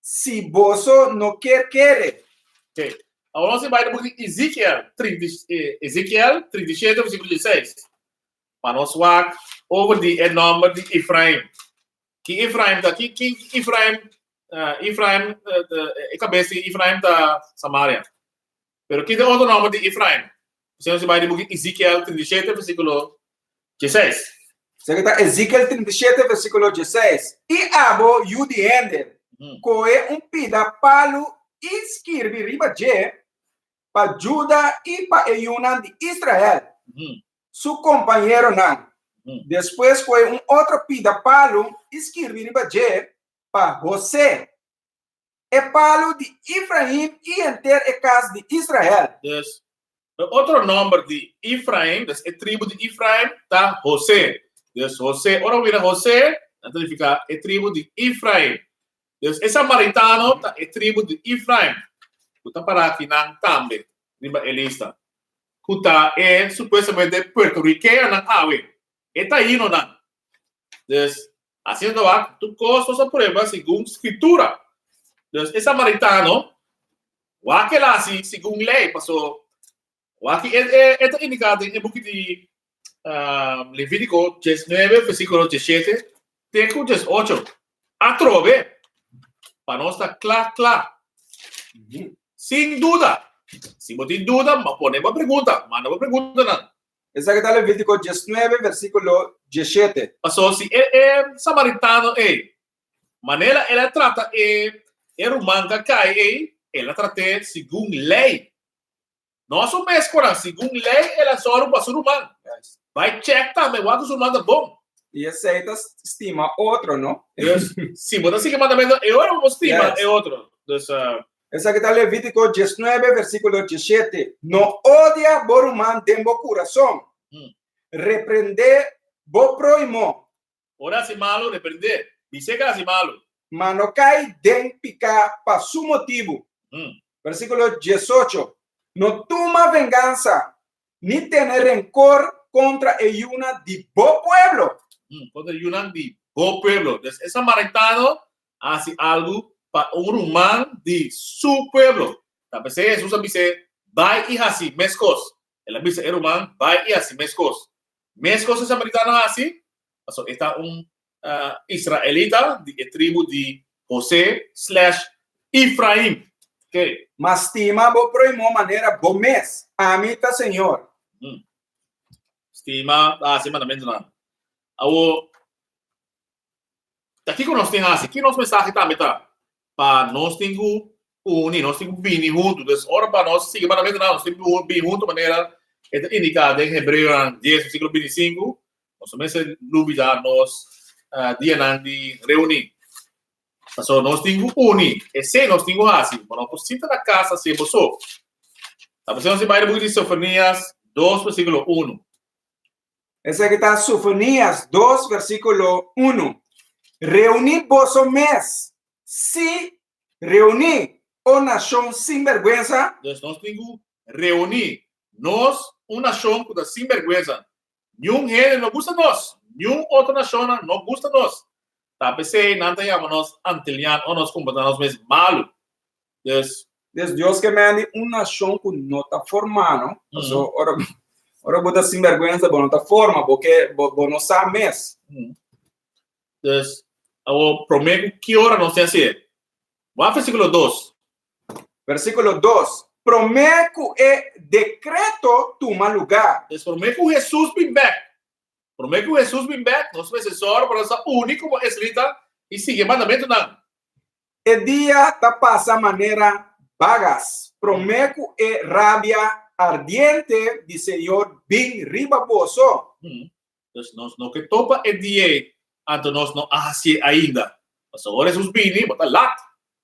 Si boso no kier kere. Oké. Awor nos tin bai na buki di Ezekiel, Ezekiel 37 versíkulo 16. Pa nos wak over di e nòmber di Efraim. Ki Efraim ta? Ki ki Efraim Efraim e kabes di Efraim ta Samaria. Pero ki ta e otro nòmber di Efraim? P'esei nos bai di buki Ezekiel 37 versíkulo 16. Esaki ta Ezekiel 37 versíkulo 16, I abo, yu di hende, kohe un pida palu i skirbi riba dje, Pa Juda i pa e yunan di Israel, su kompañeronan. Despues kohe un otro pida palu i skirbi riba dje, Pa José, E palu di Efraim i henter e kas di Israel. Dus, E otro nòmber di Efraim, dus e tribu di Efraim, ta José. Dus José, ora bo mira José, ta nifiká e tribu di Efraim. Dus e samaritano ta e tribu di Efraim, ku ta pará akinan tambe riba e lista, ku ta e supuestamente puertorikeñonan awe, e taínonan. Dus, asina ta wak, tur kos nos a prueba segun Skritura. Dus e samaritano wak el hasi segun lei, paso wak e ta indiká den e buki di Levítiko 19, versíkulo 17 te ku 18. Atrobe, pa nos ta kla kla, sin duda. Si bo tin duda, pone bo pregunta, manda bo preguntanan. Esaki ta Levítiko 19, versíkulo 17. Pasobra si e e samaritano ei, manera el a trata e e ruman ku a kai ei, el a trat'é segun lei. No su mes koran, segun lei el a sòru pa su ruman. Bai chèk tambe wak ku su ruman ta bon. I esei ta stima otro, no? Dus, si bo ta sigui mandamentu, e ora bo por stima e otro. Dus. Esaki ta Levítiko 19, versíkulo 17, No odia bo ruman den bo kurason. Reprendé bo próhimo. Ora hasi malu, reprendé. Bis'é ku el hasi malu. Ma no kai den piká pa su motibu. Versíkulo 18, No tuma vengansa, ni tene renkor kontra e yunan di bo pueblo. Kontra e yunan di bo pueblo. Dus e samaritano a hasi algu pa un ruman di su pueblo. Ta p'esei Hesus a bis'é, Bai i hasi meskos. El a bisa e ruman, Bai i hasi meskos. Meskos e samaritano a hasi, pasobra e ta un israelita di e tribu di José slash Efraim. Okay. Ma stima bo próhimo manera bo mes. Ami ta Señor. Stima ta hasi mandamentunan. Awor, ta kiko nos tin hasi? Ki nos mensahe tambe ta? Pa nos tin ku uni, nos tin ku bini huntu. Entonces, ora pa nos sigui mandamentunan, nos tin ku bini huntu manera e ta indiká den Hebreonan 10, versíkulo 25. Nos no mester lubidá nos dianan di reuní. Pasobra nos tin ku uni. Esei nos tin ku hasi. Bo no por sinta na kas hasié bo so. Ta p'esei nos tin bai den buki di Sofonías 2 versíkulo 1. Esaki ta Sofonías 2 versíkulo 1. Reuní boso mes, sí, reuní, o nashon sinbèrgwensa. Dus nos tin ku reuní. Nos, un nashon ku ta sinbèrgwensa. Niun hende no gusta nos, niun otro nashonnan no gusta nos. Ta p'esei nan ta yama nos Antilian o nos komportá nos mes malu. Dus. Dus Dios ke mende un nashon ku no ta formá, no? Paso ora ora bo ta sinbèrgwensa bo no ta forma, bo ke bo bo no sa mes. Dus awor promé ku ki ora nos tin hasié? Wak versíkulo 2. Versíkulo 2, Promé ku e dekreto tuma lugá. Dus promé ku Hesus bin bèk. Promé ku Hesus bin bèk, nos mester sòru pa nos ta uní komo israelita i sigui e mandamentunan. E dia ta pasa manera bagas, promé ku e rabia ardiente di Señor bin riba boso. Dus nos no ke topa e dia ei, anto nos no a hasié ainda. Pasobra ora Hesus bini, bo ta lat.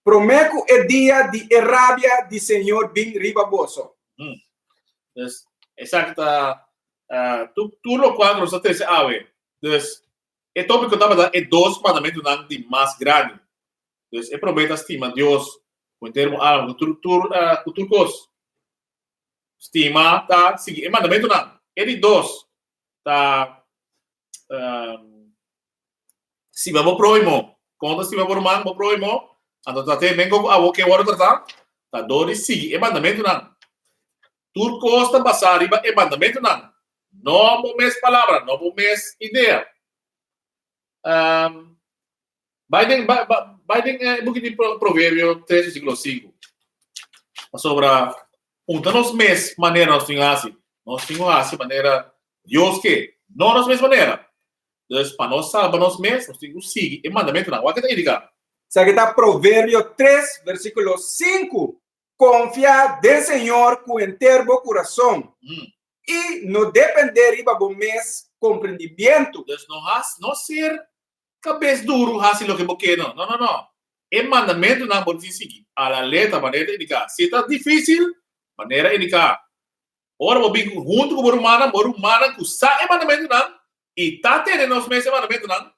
Promé ku e dia di e rabia di Señor bin riba boso. Dus, esaki ta tur lokual ku nos ta trese awe. Dus, e tópiko tabata e dos mandamentunan di mas grandi. Dus, e promé ta stima Dios ku henter bo alma, ku tur ku tur kos. Stima ta sigui e mandamentunan. E di dos ta stima bo próhimo. Kon ta stima bo ruman, bo próhimo? Anto ta te men ku abo ke wòrdu tratá, ta dor di sigui e mandamentunan. Tur kos ta basá riba e mandamentunan, no bo mes palabra, no bo mes idea. Bai den, bai, bai den e buki di Proverbio 3, versíkulo 5. Pasobra punta nos mes manera nos tin hasi. Nos tin hasi manera Dios ke, no nos mes manera. Dus pa nos salba nos mes, nos tin ku sigui e mandamentunan. Wak ke ta indiká? Esaki ta Proverbio 3, versíkulo 5. Konfia den Señor ku henter bo kurason i no dependé riba bo mes komprendimentu. Dus no has, no ser Kabes duru hasi loke bo ke no. No, no, no. E mandamentunan bo tin sigui a la letra manera ta indiká. Si ta difísil, manera indiká. Ora bo bin huntu ku bo rumannan, bo rumannan ku sa e mandamentunan i ta tene nos mes e mandamentunan,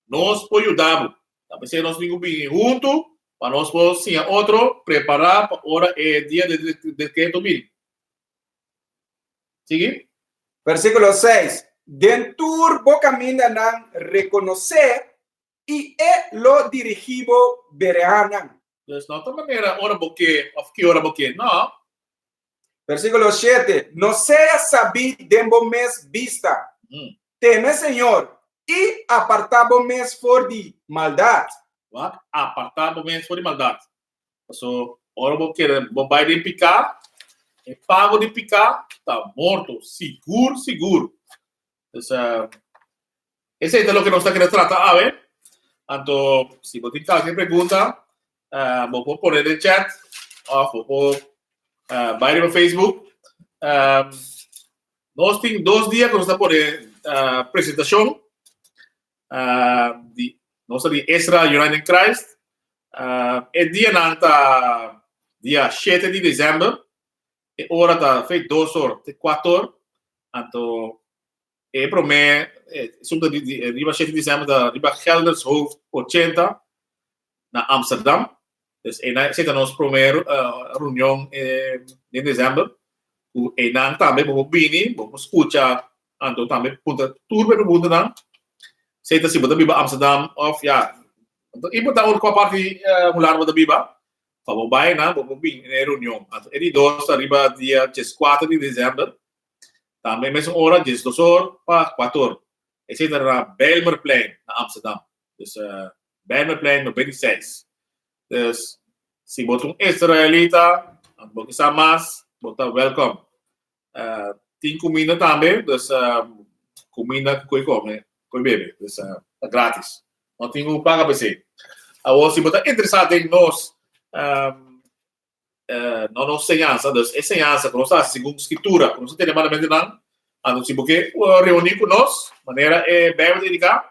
nos por yuda bo. Ta p'esei nos tin ku bini huntu pa nos por siña otro prepará pa ora e dia di dekreto bini. Sigui. Versíkulo seis, Den tur bo kamindanan rekonosé i e lo dirigí bo bereanan. Dus no ta manera ora bo ke òf ki ora bo ke, no. Versíkulo shete, No sea sabí den bo mes bista. Teme Señor i apartá bo mes for di maldat. Wak, apartá bo mes for di maldat. Paso, ora bo kere bo bai den piká, e pago di piká ta morto, sigur sigur. Dus, esei ta loke nos ta kere trata awe. Anto, si bo tin kalke pregunta, bo por pone den chat òf bo por bai riba Facebook. Nos tin dos dia ku nos ta pone presentashon di nos ta di Israel United in Christ. E dianan ta dia shete di desèmber. E ora ta fei dos or te kuater or. Anto e promé esun ta di riba shete di desèmber ta riba Geldershoofd ochenta na Amsterdam. Dus einan esei ta nos promé reunion den desèmber. Ku einan tambe bo por bini, bo por skucha anto tambe puntra tur bo e preguntanan. Esei ta si bo ta biba Amsterdam òf ya, no ta importá unda kua parti Hulanda bo ta biba. Pa bo bai nan, bo por bin na e reunion. Anto e di dos ta riba dia dieskuater di desèmber, tambe mesun ora, diesdos or pa kuater or. Esei ta na Bijlmerplein na Amsterdam. Dus Bijlmerplein 96. Dus si bo ta un israelita, anto bo kisa mas, bo ta wèlkòm. Tin kuminda tambe, dus kuminda ku koi kome, koi bebe, dus ta gratis. No tin ku paga pa esei. Awor si bo ta interesá den nos no nos señansa, dus e señansa ku nos ta hasi segun Skritura, ku nos ta tene mandamentunan, anto si bo ke reuní ku nos, manera e Beibel ta indiká,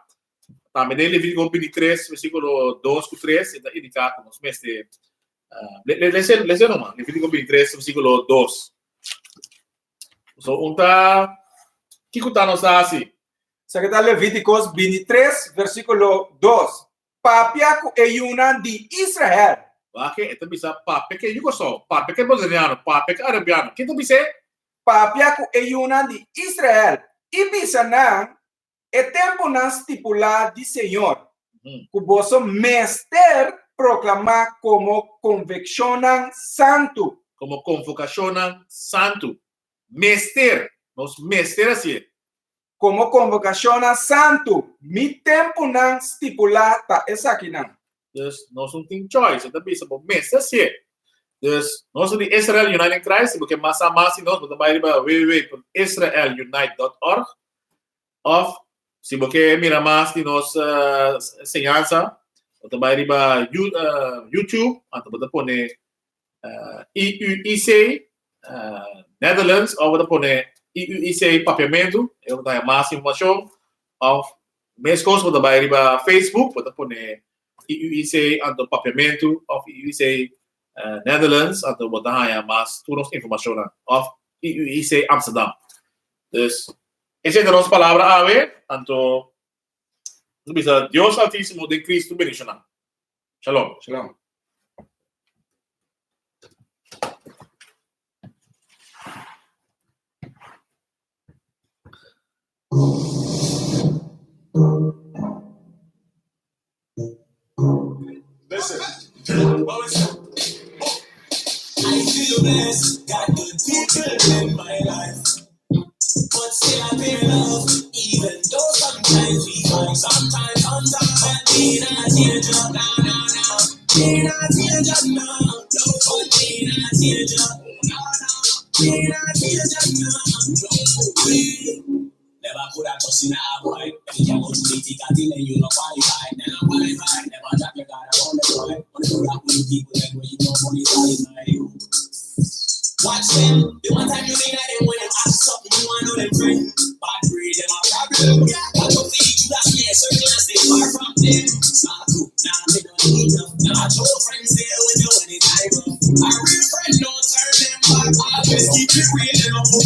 tambe den Levítiko bintitres versíkulo dos ku tres e ta indiká ku nos mester lesa lesa numa, Levítiko bintitres versíkulo dos. So un ta kiko ta nos ta hasi? Esaki ta Levítikos bintitres, versíkulo dos, Papia ku e yunan di Israel. Wak, e ta bisa papia ku e yu Kòrsou, papia ku e boneriano, papia ku e arubiano. Ken ta bis'é? Papia ku e yunan di Israel i bisa nan e tempunan stipulá di Señor, ku boso mester proklamá komo konvekshonnan santu. Komo konvokashonnan santu. Mester, nos mester hasié. Komo konvokashonnan santu, mi tempunan stipulá ta esakinan. Dus nos no tin choice, e ta bisa bo mester hasié. Dus nos ta di Israel United in Christ, si bo ke mas sa mas di nos, bo ta bai riba www.israelunite.org òf si bo ke mira mas di nos enseñansa, bo ta bai riba YouTube, anto bo ta pone IUIC Netherlands òf bo ta pone IUIC Papiamentu, e bo ta haña mas informashon òf meskos bo ta bai riba Facebook bo ta pone IUIC anto Papiamentu òf IUIC Netherlands anto bo ta haña mas tur nos informashonnan òf IUIC Amsterdam. Dus esei ta nos palabra awe anto nos bisa Dios Altísimo den Cristo bendishoná. Shalom. Shalom. Listen. I feel blessed, got good people in my life. But still I pay love, even though sometimes we fight. Sometimes, sometimes, but me not change up, nah, nah, nah. Me not change up, nah. No, but me not change up, nah, nah. Me not change up, nah. No way. Never could have trust in a boy. If you can't go through the thick and thin, then you no qualify. Then no qualify. Never drop your guard around the boy. Only do that with people then when you know money is my Watch them. The one time you mean at them when them ask something, you want know them friend. Bad breed, them a problem. Yeah, watch out for each other, yeah, circle and stay far from them. Small group, nah, me no need enough. Nah, true friends there with you anytime. A real friend don't turn them back. Always keep it real, they don't move.